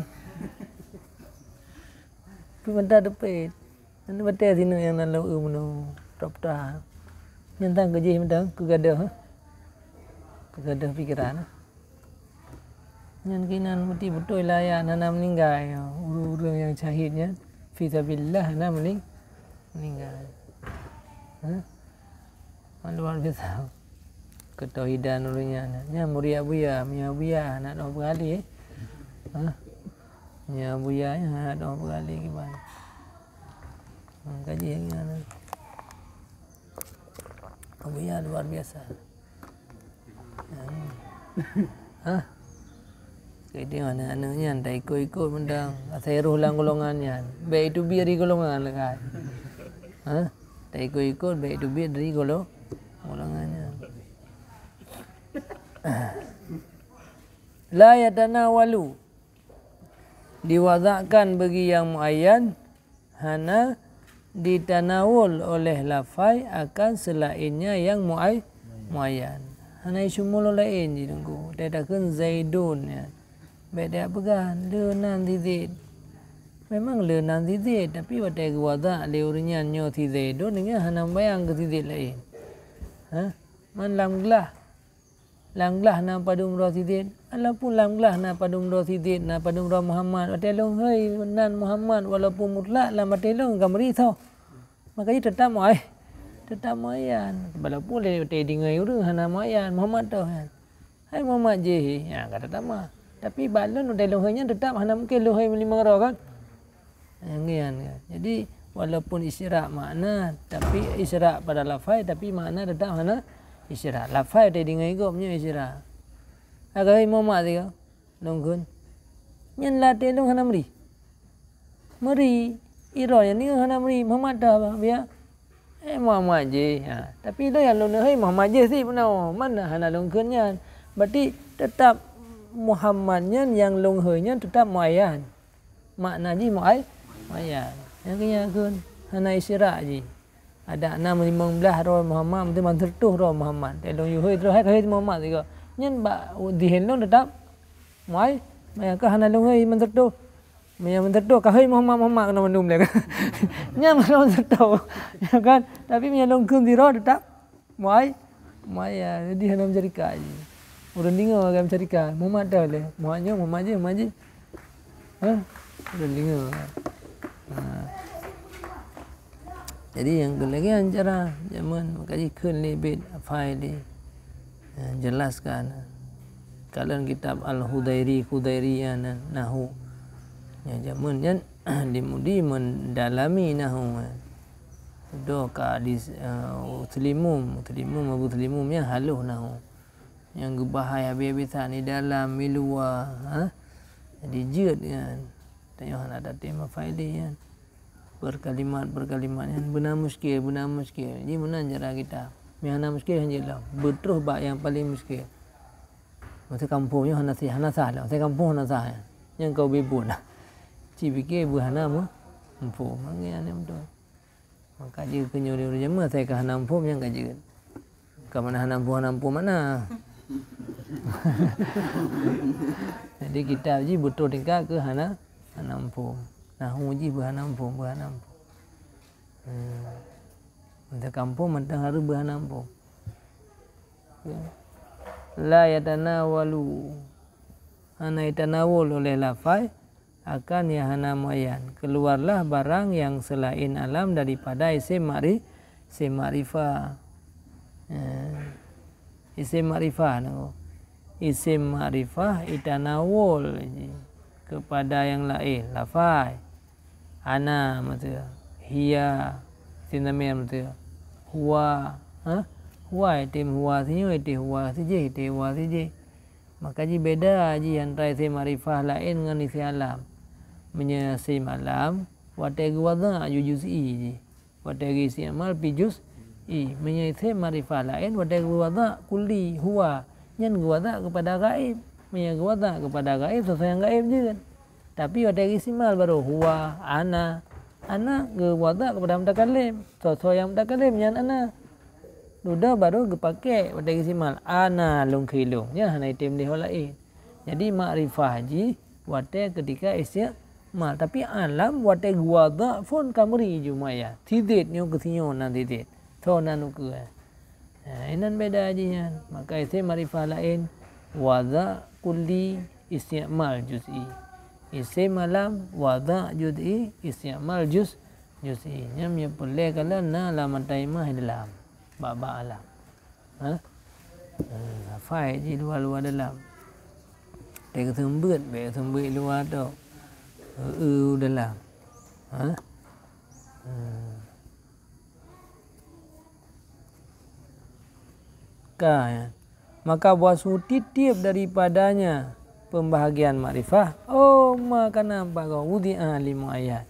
Pih mata teupet. Nyan batée sineuk nyang na lom eu meunoe, top ta. Nyan tan keujih mantong, keugadôh, eh. Keugadôh pikeran, eh. Nyan keunan meuti beutôi layan hana meuninggai, ureueng-ureueng nyang syahid nyan, fi sabilillah hana meuning-, meuninggai. Hah? Luar biasa. Keutauhidan ureueng nyan. Nyan murit Abuya, meunyoe Abuya hana dong peugali, eh. Hah? Meunyoe Abuya nyan hana dong peugali kiban. Hmm, kaji lagi nyan. Abuya luar biasa. Hmm. Hah? Jadi aneuk-aneuk nyan taikot-ikot mantong, asai roh lam golongan nyan. Bèk teubiet dari golongan leukai. Hah? Taikot-ikot bèk teubiet dari golo-, golongan nyan. La yatanawalu. Diwadakkan bagi nyang muayyan, hana ditanawul oleh lafai akan seulainnya nyang muay-, muayyan. Hana isyumul laén jih teungku. Teutakheun Zaidun nyan. Bèk tapeugah le nan si Zaid. Memang le nan si Zaid, tapi watèe geuwadak lé ureueng nyan nyoe si Zaidun, nyan hana meubayang keu si Zaid laén. Ha? Man lam glah. Lam glah na padum droe si Zaid. Walaupun lam glah na padum droe si Zaid, na padum droe Muhammad, watèe lôn hôi nan Muhammad, walaupun mutlak lam até lôn ka meuri soe. Maka jih teutap muay-, teutap muayyan. Walaupun lé watèe deungoe ureueng hana muayyan, Muhammad toh nyan. Hai Muhammad jih, nyan ka teutap ma. Tapi bak lôn watèe lôn hôi nyan teutap hana mungken lôn hôi limong droe kan? Nyan kan. Jadi, walaupun isyraq makna, tapi isyraq pada lafai, tapi makna teutap hana isyraq. Lafai teudeungoe gob nyoe isyraq. Ka hôi Muhammad sigoe, lôn kheun. Nyan lam até lôn hana meuri. Meuri. Droeneuh nyan hana meuri. Muhammad toh, bah, biya. Eh, Muhammad jih. Ha. Tapi lôn nyang lôn hôi Muhammad jih sit bunoe. Man hana lôn kheun nyan. Berarti teutap Muhammad nyan nyang lôn hôi nyan teutap muayyan. Makna jih muay-, muayyan. Nyang keu nyan kheun hana isyraq jih. Adak na limong blaih droe Muhammad, meuteumé seureutôh droe Muhammad. Teuh lôn yue hôi droe hai ka hôi Muhammad sigoe. Nyan bak dhien lôn teutap muay-, muayyan, ka hana lôn hôi meuseutôh. Meunyoe meuseutôh ka hôi Muhammad, Muhammad keunoe mandum lé. Nyan meuseutôh. Ya kan? Tapi meunyoe lôn kheun sidroe teutap muay-, muayyan. Jadi hana meusyarikat jih. Ureueng deungoe agam syarikat. Muhammad toh lé. Muhammad nyoe, Muhammad jih, Muhammad jih. Ha? Ureueng deungoe. Ha. Jadi nyang keu lagèe nyan cara jameun, maka jikheun lé bit hafai lé. Ha, jelaskan. Kalon kitab Al-Hudairi, Hudairi nyan nahu. Nyan jameun nyan di mudi mendalami nahu. Doh ka di, eh, Muslimun, Muslimun, Abu Muslimun nyan haloh nahu. Nyang geubahai habéh-habésan di dalam, di luwa, ha? Jadi jeuet nyan. Tanyoe hana tatem hafai lé nyan. Berkalimat-berkalimat nyan beuna muskil, beuna muskil. Ji meunan cara kita. Nyang hana muskil han jeuet lom. Beutroh bak nyang paleng muskil. Masa kampung nyoe hana sah, hana sah lom. Masa kampung hana sah nyan. Nyang kau bibun. Ci pike beuhana mu-, muphom. Mangat nyan beutôi. Maka jeuet keu nyoe di ureueng jameun, asai ka hana muphom nyang ka jeuet. Ka mana hana muphom, hana muphom makna. Jadi kitab jih beutôi tingkat keu hana, hana muphom. Nahu jih beuhana muphom, beuhana muphom. Hmm. Mantong kampung mantong harus beuhana muphom. Ya. La yatanawalu. Hana itanawul oleh lafai akan nyang hana muayyan. Keluarlah barang yang selain alam daripada isim makri-, isim makrifah. Eh, isim makrifah nangko. Isim makrifah itanawul kepada yang lain. Lafai. Ana maksud. Hiya. Isim dhamir maksud. Huwa. Ha? Huwa item huwa sinyoe, item huwa sijih, item huwa sijih. Maka jibeda jih antara isim makrifah laén ngon isim alam. Meunyoe isim alam, watée geuwadha' ju juz'i jih. Watée geuistimal pi juz'i. Meunyoe isim makrifah laén, watée geuwadha' kulli, huwa, nyan geuwadha' keupada gaéb. Meunyoe geuwadha' keupada gaéb, soe-soe nyang gaéb jeuet. Tapi watée geuistimal barô huwa, ana. Ana geuwadha' keupada mutakallim. Soe-soe nyang mutakallim nyan ana. Dudoe barô geupaké watée geuistimal. Ana lôn kheun lôn. Nyan hana item lé ho laén. Jadi makrifah jih watée keutika istimal. Tapi alam watée geuwadha' phon ka meuri ju muayyan. Sizét nyoe keu sinyoe nan sizét. Soe nan ukeue. Nah, inan beda jih nyan. Maka isim makrifah laén, wadha' kulli istimal juz'i. Isim alam, wadha' juz'i, istimal juz-, juz'i. Nyan nyang peureulée kalon na lam mataimah di dalam. Bak-bak alam. Ha? Hmm, hafai jih luwa-luwa dalam. Teukeuseumbeuet, bék seumbeuet luwa tu. Eu dalam. Ha? Hmm. Ka, ya. Maka wasfu tieb-tieb daripadanya pembahagian makrifah. Oh, maka nampak kau wudi'a li muayyan.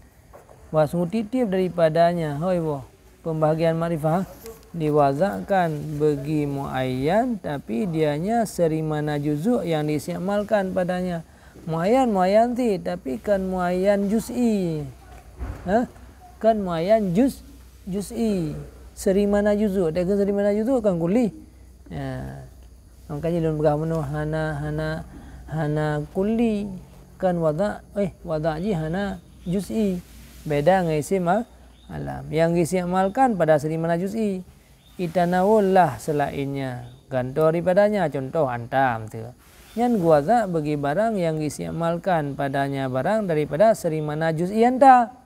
Wasfu tieb-tieb daripadanya, hoi boh, pembahagian makrifah diwadha'kan bagi muayyan, tapi dianya serimana juzuk yang diistimalkan padanya. Muayyan, muayyan ti, tapi kan muayyan juz'i. Ha? Kan muayyan juz-, juz'i. Serimana juzuk, tapi kan serimana juzuk kan kulli. Ya. Makanya lôn peugah bunoe hana, hana, hana kulli. Kan wadha', eh, wadha' jih hana juz'i. Beda ngon isim al-, alam. Yang diistimalkan pada serimana juz'i. Itanawul lah selainnya. Gantoe daripadanya, contoh anta, miseue. Nyan geuwadha' bagi barang yang diistimalkan padanya barang daripada serimana juz'i anta.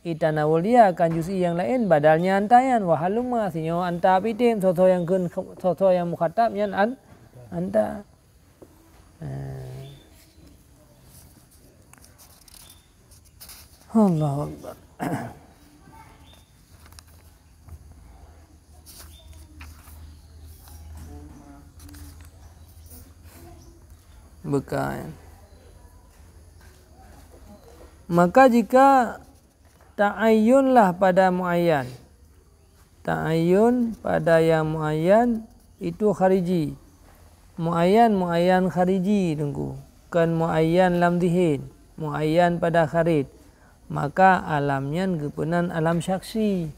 Itanawul dia akan juz'i yang laén badalnya anta nyan. Wa halumma, sinyoe anta pih tem, soe-soe nyang kheun, soe-soe nyang mukhatab nyan an-, anta. Eh. Allahu Akbar. Bukan. Maka jika ta'ayyunlah pada muayyan. Ta'ayyun pada yang muayyan itu khariji. Muayyan, muayyan khariji, Teungku. Kon muayyan lam zihén, muayyan pada kharij. Maka alam nyan geupeunan alam syaksi.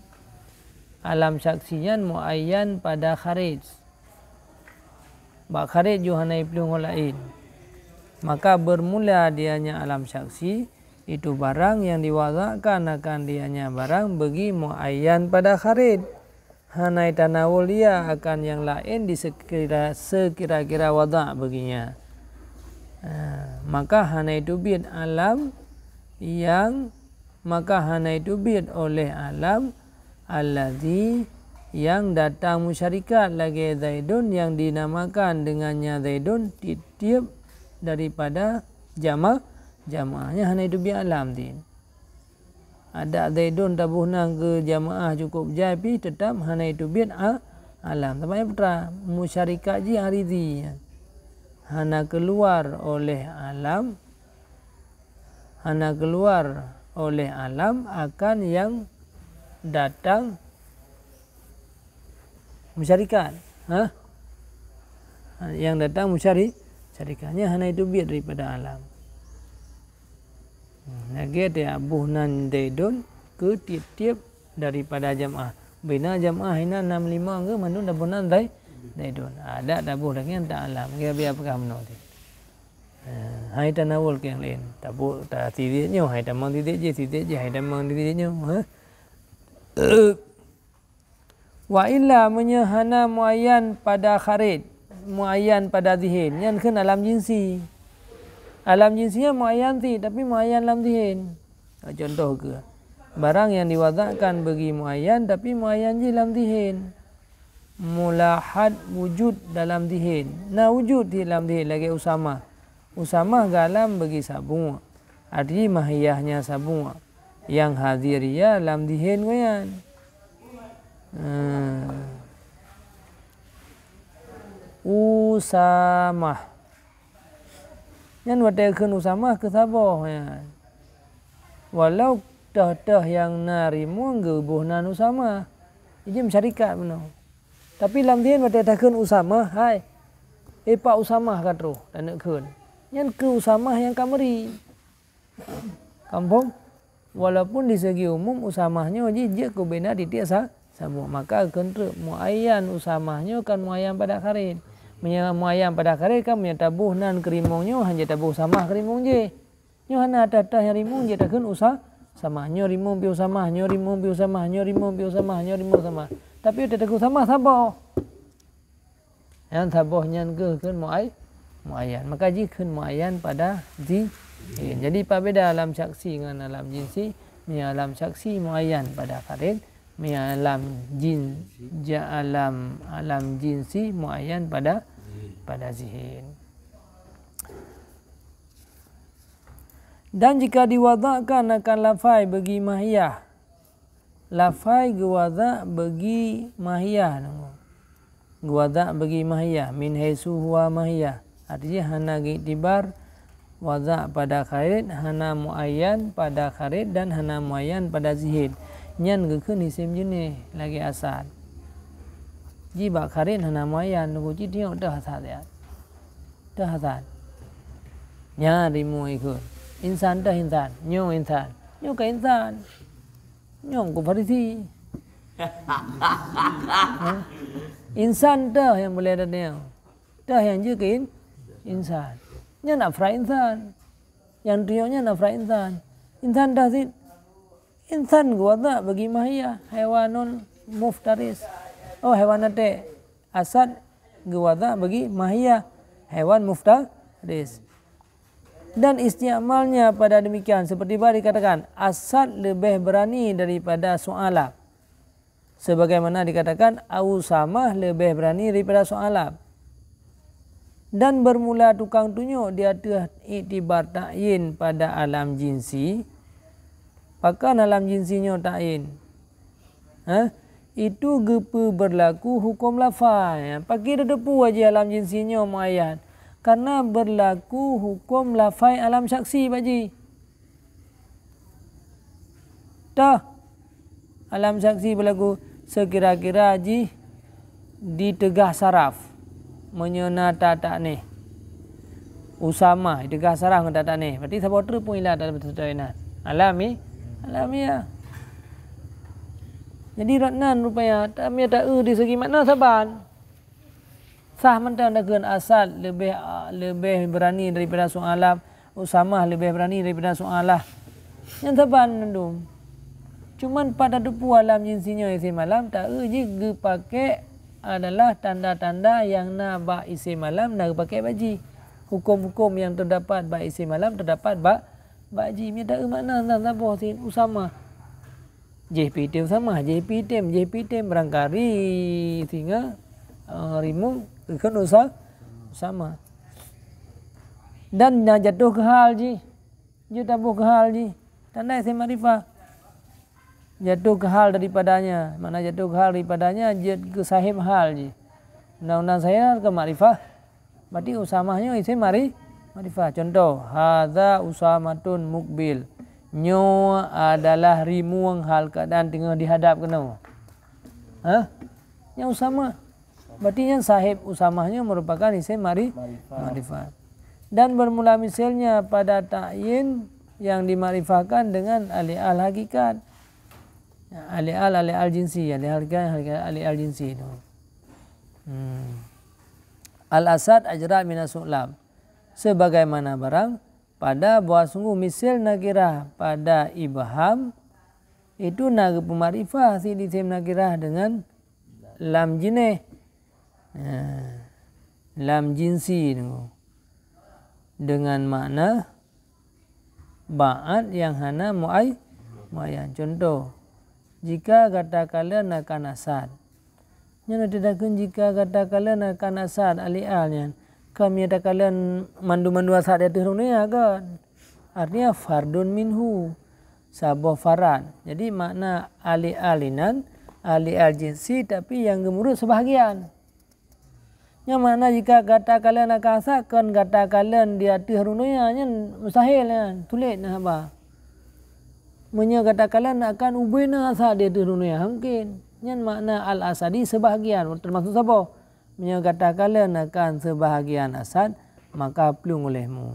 Alam syaksi nyan muayyan pada kharij. Bak kharij ju hana iplueng ho laén. Maka bermula dianya alam syaksi, itu barang yang diwadha'kan akan dianya barang bagi muayyan pada kharij. Hana itanawul dia akan yang laén di sekira-, sekira-kira wadha' baginya. Ha, maka hana iteubiet alam yang, maka hana iteubiet oleh alam alladzi yang datang musyarikat lagée Zaidun yang dinamakan dengannya Zaidun tieb-tieb daripada jama-, jamaah. Nyan hana iteubiet alam tin. Adak Zaidun taboh nan keu jamaah cukup jai pih teutab hana jiteubiet a-, alam. Teuma nyang peue teuma, musyarikat jih arizi. Hana keuluar oleh alam, hana keuluar oleh alam akan nyang datang musyarikat. Ha? Nyang datang musyari-, musyarikat. Nyan hana jiteubiet daripada alam. Hmm, lagèe taboh nan Zaidun keu tiep-tiep daripada jamaah. Bina jamaah inan nam limong keu mandum taboh nan Zai-, Zaidun. Adak taboh lagèe nyan ta alam. Lagèe biasa peugah meunoe teuh. Eh, hai tanawul keu nyang laén. Taboh ta sidék nyoe, hai tamong sidék jih, sidék jih, hai tamong sidék nyoe. Ha? Wa illa, meunyoe hana muayyan pada kharij, muayyan pada zihin, nyan kheun alam jinsi. Alam jinsi nyan muayyan cit, tapi muayyan lam zihin. Contoh keu, barang nyang diwadakkan bagi muayyan, tapi muayyan jih lam zihin. Mulahad wujud dalam zihin. Na wujud cit lam zihin lagèe usamah. Usamah geualam bagi saboh. Arti mahiyahnya saboh. Nyang hadir ya lam zihin gobnyan. Hmm. Usamah. Nyan watèe kheun usamah keu saboh nyan. Walau toh-toh nyang na rimueng geuboh nan usamah. Jih musyarikat bunoe. Tapi lam zihin watèe takheun usamah, hai, eh, Pak Usamah ka troh, taneuk kheun. Nyan keu usamah nyang ka meuri. Kamoe phom? Walaupun di segi umum usamah nyoe jih jeuet keu bina tiep-tiep sa-, saboh, maka kheun treuk muayyan usamah nyoe kan muayyan pada kharij. Meunyoe muayyan pada kharij kan meunyoe taboh nan keu rimueng nyoe hana taboh usamah keu rimueng jih. Nyoe hana, toh-toh nyang rimueng jih takheun usa-, usamah. Nyoe rimueng pih usamah, nyoe rimueng pih usamah, nyoe rimueng pih usamah, nyoe rimueng usamah. Tapi watèe takheun usamah saboh. Nyang saboh nyan keuh kheun muay-, muayyan. Maka jih kheun muayyan pada zi-, zihin. Jadi, peue beda alam syaksi ngon alam jinsi? Meunyoe alam syaksi muayyan pada kharij, meunyoe alam jin-, ja-, alam, alam jinsi muayyan pada, pada zihin. Dan jika diwadakkan akan lafai bagi mahiyah, lafai geuwadak bagi mahiyah, geuwadak bagi mahiyah, min haitsu huwa mahiyah. Artinya hana geuiktibar wadak pada kharij, hana muayyan pada kharij dan hana muayyan pada zihin. Nyan geukheun isim jeuneh lagèe asad. Jih bak kharij hana muayyan, teungku, jih tiok teuh asad ya. Teuh asad. Nyan rimueng ikheun. Insan teuh insan. Nyoe insan. Nyoe ka insan. Nyoe ku Farisi. Ha? Insan teuh nyang boleh datang. Teuh nyang jeuet keu in-, insan. Nyan afrad insan. Nyang tunyok nyan afrad insan. Insan teuh cit. Insan geuwadak bagi mahiyah, haiwanun muftaris. Oh, haiwan até. Asad geuwadak bagi mahiyah, haiwan muftaris. Dan isti'malnya pada demikian, seperti bah dikatakan, asad leubeh beurani daripada su'alab. Sebagaimana dikatakan, usamah leubeh beurani daripada su'alab. Dan bermula tukang tunyok di ateueh iktibar ta'yin pada alam jinsi. Pakon alam jinsi nyoe ta'yin? Ha? Itu geupeubeurlaku huköm lafai. Pakri tateupeue jih alam jinsi nyoe muayyan? Karena beurlaku huköm lafai alam syaksi bak jih. Tah, alam syaksi beurlaku seukira-kira jih diteugah saraf, meunyoe na ta-, takneh. Usamah, diteugah saraf ngon ta-, takneh. Berarti saboh treuk pun ilat dalam seutoe inan. Alami-, alamiah. Jadi, rot nan rupanya, ta-, meunyoe taeu di segi makna saban. Sah mantong takheun asad leubeh, leubeh beurani daripada su'alab, usamah leubeh beurani daripada su'alah. Nyan saban mandum. Cuman pat tateupeue alam jinsi nyoe isim alam, taeu jih geupakék adalah tanda-tanda nyang na bak isim alam na geupakék bak jih. Huköm-huköm nyang teudapat bak isim alam teudapat bak, bak jih. Meunyoe taeu makna, na saboh cit usamah. Jih pih item usamah, jih pih item, jih pih item, barangkali singoh, eh, rimueng geukheun usa-, usamah. Dan na jatuh keu hal jih, jeuet taboh keu hal jih. Tanda isim makrifah. jatuh keu hal daripadanya. Makna jatuh keu hal daripadanya, jeuet keu sahib hal jih. Undang-undang sahib hal keu makrifah. Berarti Usamah nyoe isim mari-, makrifah. Contoh, "Hadza Usamatun muqbil." Nyoe adalah rimueng hal keadaan teungoh dihadap keunoe. Hah? Nyoe Usamah. Berarti nyan sahib Usamah nyoe merupakan isim mari-, Makrifah. Makrifah. Dan bermula misalnya pada ta'yin yang dimakrifahkan dengan al-i'al hakikat. Al-i'al, al-i'al jinsi, al-i'al hakikat, al-i'al jinsi tu. Hmm. Al-asad ajra minas su'lab. Sebagaimana barang pada bahwa sungguh misal nakirah pada ibham, itu na geupeumakrifah si isim nakirah dengan lam jinéh. Ha, lam jinsi tu. Dengan makna ba'ad nyang hana muay-, muayyan. Contoh, jika gata kalon akan asad. Nyan teudakeun jika gata kalon akan asad al-i'al nyan. Kan meunyoe takalon mandum-mandum asad di ateueh dunia kan. Artinya fardun minhu. Saboh farad. Jadi makna al-i'al inan, al-i'al jinsi, tapi nyang geumurot sebahagian. Nyan makna jika gata kalon akan asad, kon gata kalon di ateueh dunia nyan mustahil nyan, sulet na haba. Meunyoe gata kalon akan ubena asad di ateueh dunia, mungkin. Nyan makna al-asadi sebahagian, termasuk saboh. Meunyoe gata kalon akan sebahagian asad, maka plueng olehmu.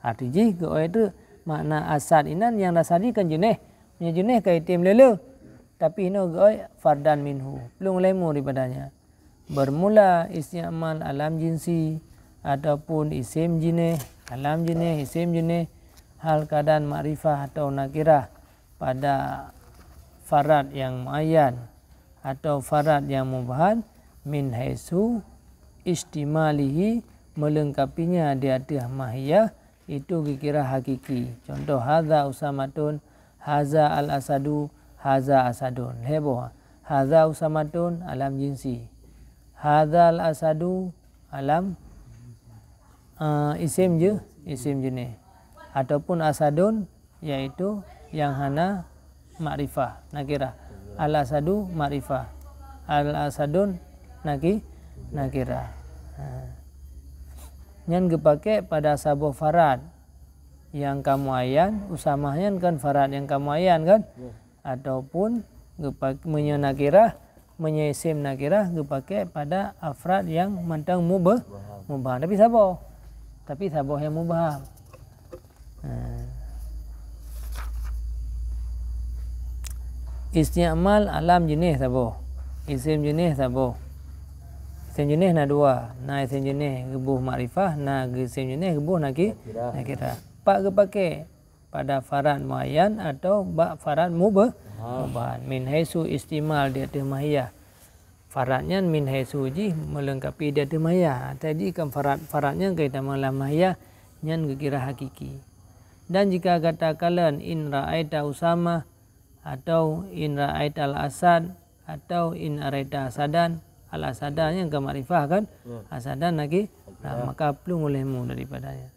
Arti jih geuoi teuk makna asad inan nyang dasari kan jeuneh. Meunyoe jeuneh ka item lé-lé, tapi inoe geuoi fardan minhu, plueng olehmu daripadanya. Bermula isti'mal alam jinsi ataupun isim jeuneh, alam jeuneh, isim jeuneh, hal keadaan makrifah atau nakirah pada farad nyang muayyan atau farad nyang mubham min haitsu istimalihi, meulengkapinya di ateueh mahiyah, itu geukira hakiki. Contoh, hadza Usamatun, haza al-asadu, haza asadun. Lhèe boh. Hadza Usamatun alam jinsi. Hadza al-asadu alam, eh, isim je, isim jeuneh. Ataupun asadun, yaitu nyang hana makrifah, nakirah. Al-asadu makrifah. Al-asadun naki-, nakirah. Ha. Nyan geupakè pada saboh farad nyang ka muayyan, Usamah nyan kan farad nyang ka muayyan kan? Ya. Ataupun geupak-, meunyoe nakirah, meunyoe isim nakirah geupakè pada afrad nyang mantong mubah-, mubham. Tapi saboh. Tapi saboh nyang mubham. Ha. Isti'mal alam jeuneh saboh. Isim jeuneh saboh. Isim jeuneh na dua. Na isim jeuneh geuboh makrifah, na geu-, isim jeuneh geuboh naki-, nakirah. Nakirah. Pat geupakè? Pada farad muayyan atau bak farad mubah-, mubham. Min haitsu istimal di ateueh mahiyah. Farad nyan min haitsu jih meulengkapi di ateueh mahiyah. Jadi kan farad, farad nyan keu tamong lam mahiyah, nyan geukira hakiki. Dan jika gata kalon in ra'aita Usamah atau in ra'aital asad atau in araita asadan, al-asada nyan ka makrifah kan? Ya. Asadan lagi, nah, maka plueng olehmu daripadanya.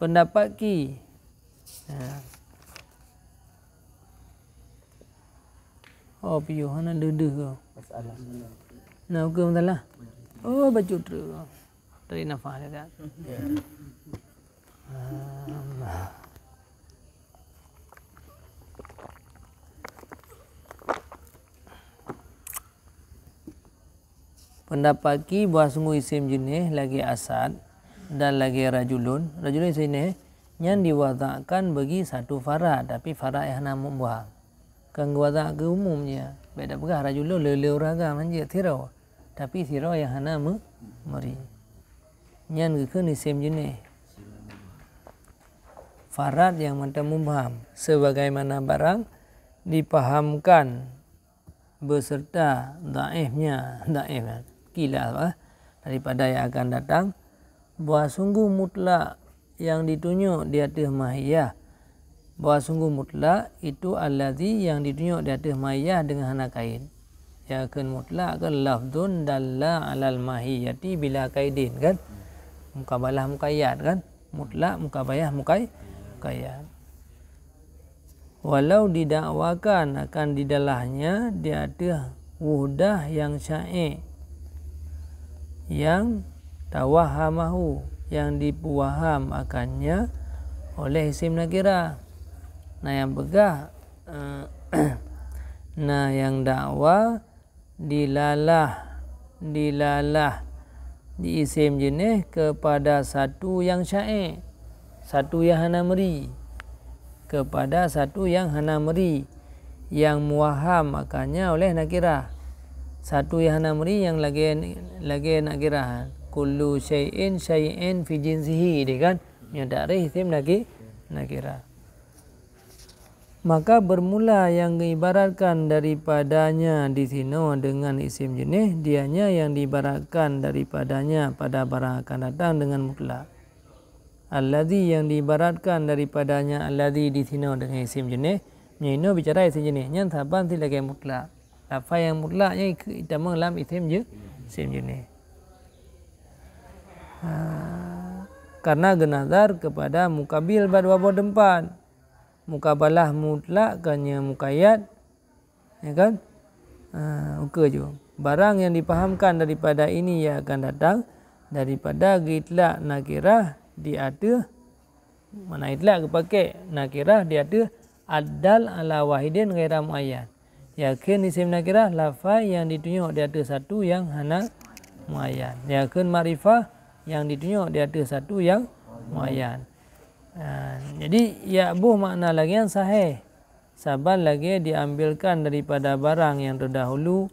Pendapat ki. Ha. Oh, piôh hana deuh-deuh ko. Masalah. Nah, ukeue masalah. Oh, bacut terus. Tarik nafas dekat. Ya. Ah. Pendapat ki bahwa sungguh isim jeuneh lagèe asad dan lagèe rajulun, rajulun isim jeuneh, nyan diwadakkan bagi satu farad, tapi farad nyang hana mubham. Kan geuwadak keu umum nyan. Bèk tapeugah rajulun le-le ureueng agam hanjeuet sidroe, tapi sidroe nyang hana me-, meuri. Nyan geukheun isim jeuneh. Farad nyang mantong mubham, sebagaimana barang dipahamkan beserta dhaifnya, dhaif, khilaf, eh, daripada yang akan datang, bahwa sungguh mutlak yang ditunjuk di ateueh mahiyah, bahwa sungguh mutlak itu allazi yang ditunjuk di ateueh mahiyah dengan hana kait. Yang akan mutlak kan lafzun dalla alal mahiyati bila kaidin, kan? Mukabalah muqayyad, kan? Mutlak, mukabayah, muqay-, muqayyad. Walau didakwakan akan didalahnya di ateueh wuhdah nyang syaék, nyang tawahhamahu, nyang dipeuwaham akannya oleh isim nakirah. Na nyang peugah, eh, na nyang dakwa dilalah, dilalah di isim jeuneh keupada satu nyang syaék, satu nyang hana meuri, keupada satu nyang hana meuri, nyang muwahham akannya oleh nakirah. Satu nyang hana meuri nyang lagée, lagée nakirah. Kullu syai'in syai'in fi jinsihi, deh kan? Nyoe takrif isim naki-, nakirah. Maka bermula nyang geuibaratkan daripadanya di sinoe dengan isim jeuneh, dianya nyang diibaratkan daripadanya pada barang akan datang dengan mutlak. Alladzi nyang diibaratkan daripadanya alladzi di sinoe dengan isim jeuneh, meunyoe inoe bicara isim jeuneh, nyan saban cit lagée mutlak. Lafai nyang mutlak nyan ikeu-, itamong lam isim je-, isim jeuneh. Ha, karena geunazar keupada mukabil bak dua boh teumpat. Mukabalah mutlak kan nyan mukayyad, ya kan? Ha, ukeue ju. Barang yang dipahamkan daripada ini yang akan datang daripada geuitlak nakirah di ateueh, mana itlak geupaké nakirah di ateueh ad-dal ala wahidin ghaira muayyan. Yakheun isim nakirah lafai nyang ditunyok di ateueh satu nyang hana muayyan. Yakheun makrifah nyang ditunyok di ateueh satu nyang muayyan. Ha, jadi, ya boh makna lagée nyan sahih, saban lagée diambilkan daripada barang nyang terdahulu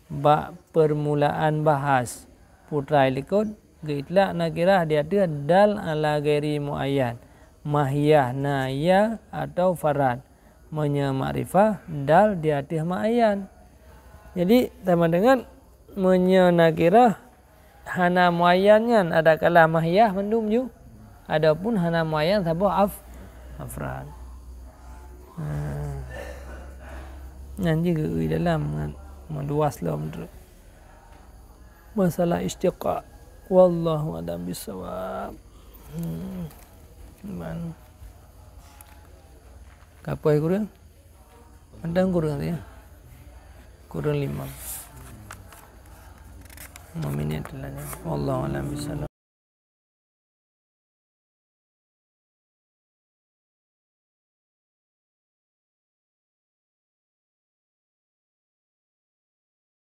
bak permulaan bahas. Putra likot geuitlak nakirah di ateueh dal ala ghairi muayyan, mahiyah na ya atau farad. Meunyoe makrifah, dal di ateueh muayyan. Jadi, sama dengan meunyoe nakirah hana muayyan nyan, adakala mahiyah mandum ju. Adapun hana muayyan saboh af-, afrad. Ha. Nyan ji geu-, dalam ngon meuluas lom tu. Masalah istiqaq. Wallahu a'lam bissawab. Hmm. Man. Kapai kurang? Ada kurang ya? Kurang lima. Lima minit lagi. Wallahu a'lam bissawab.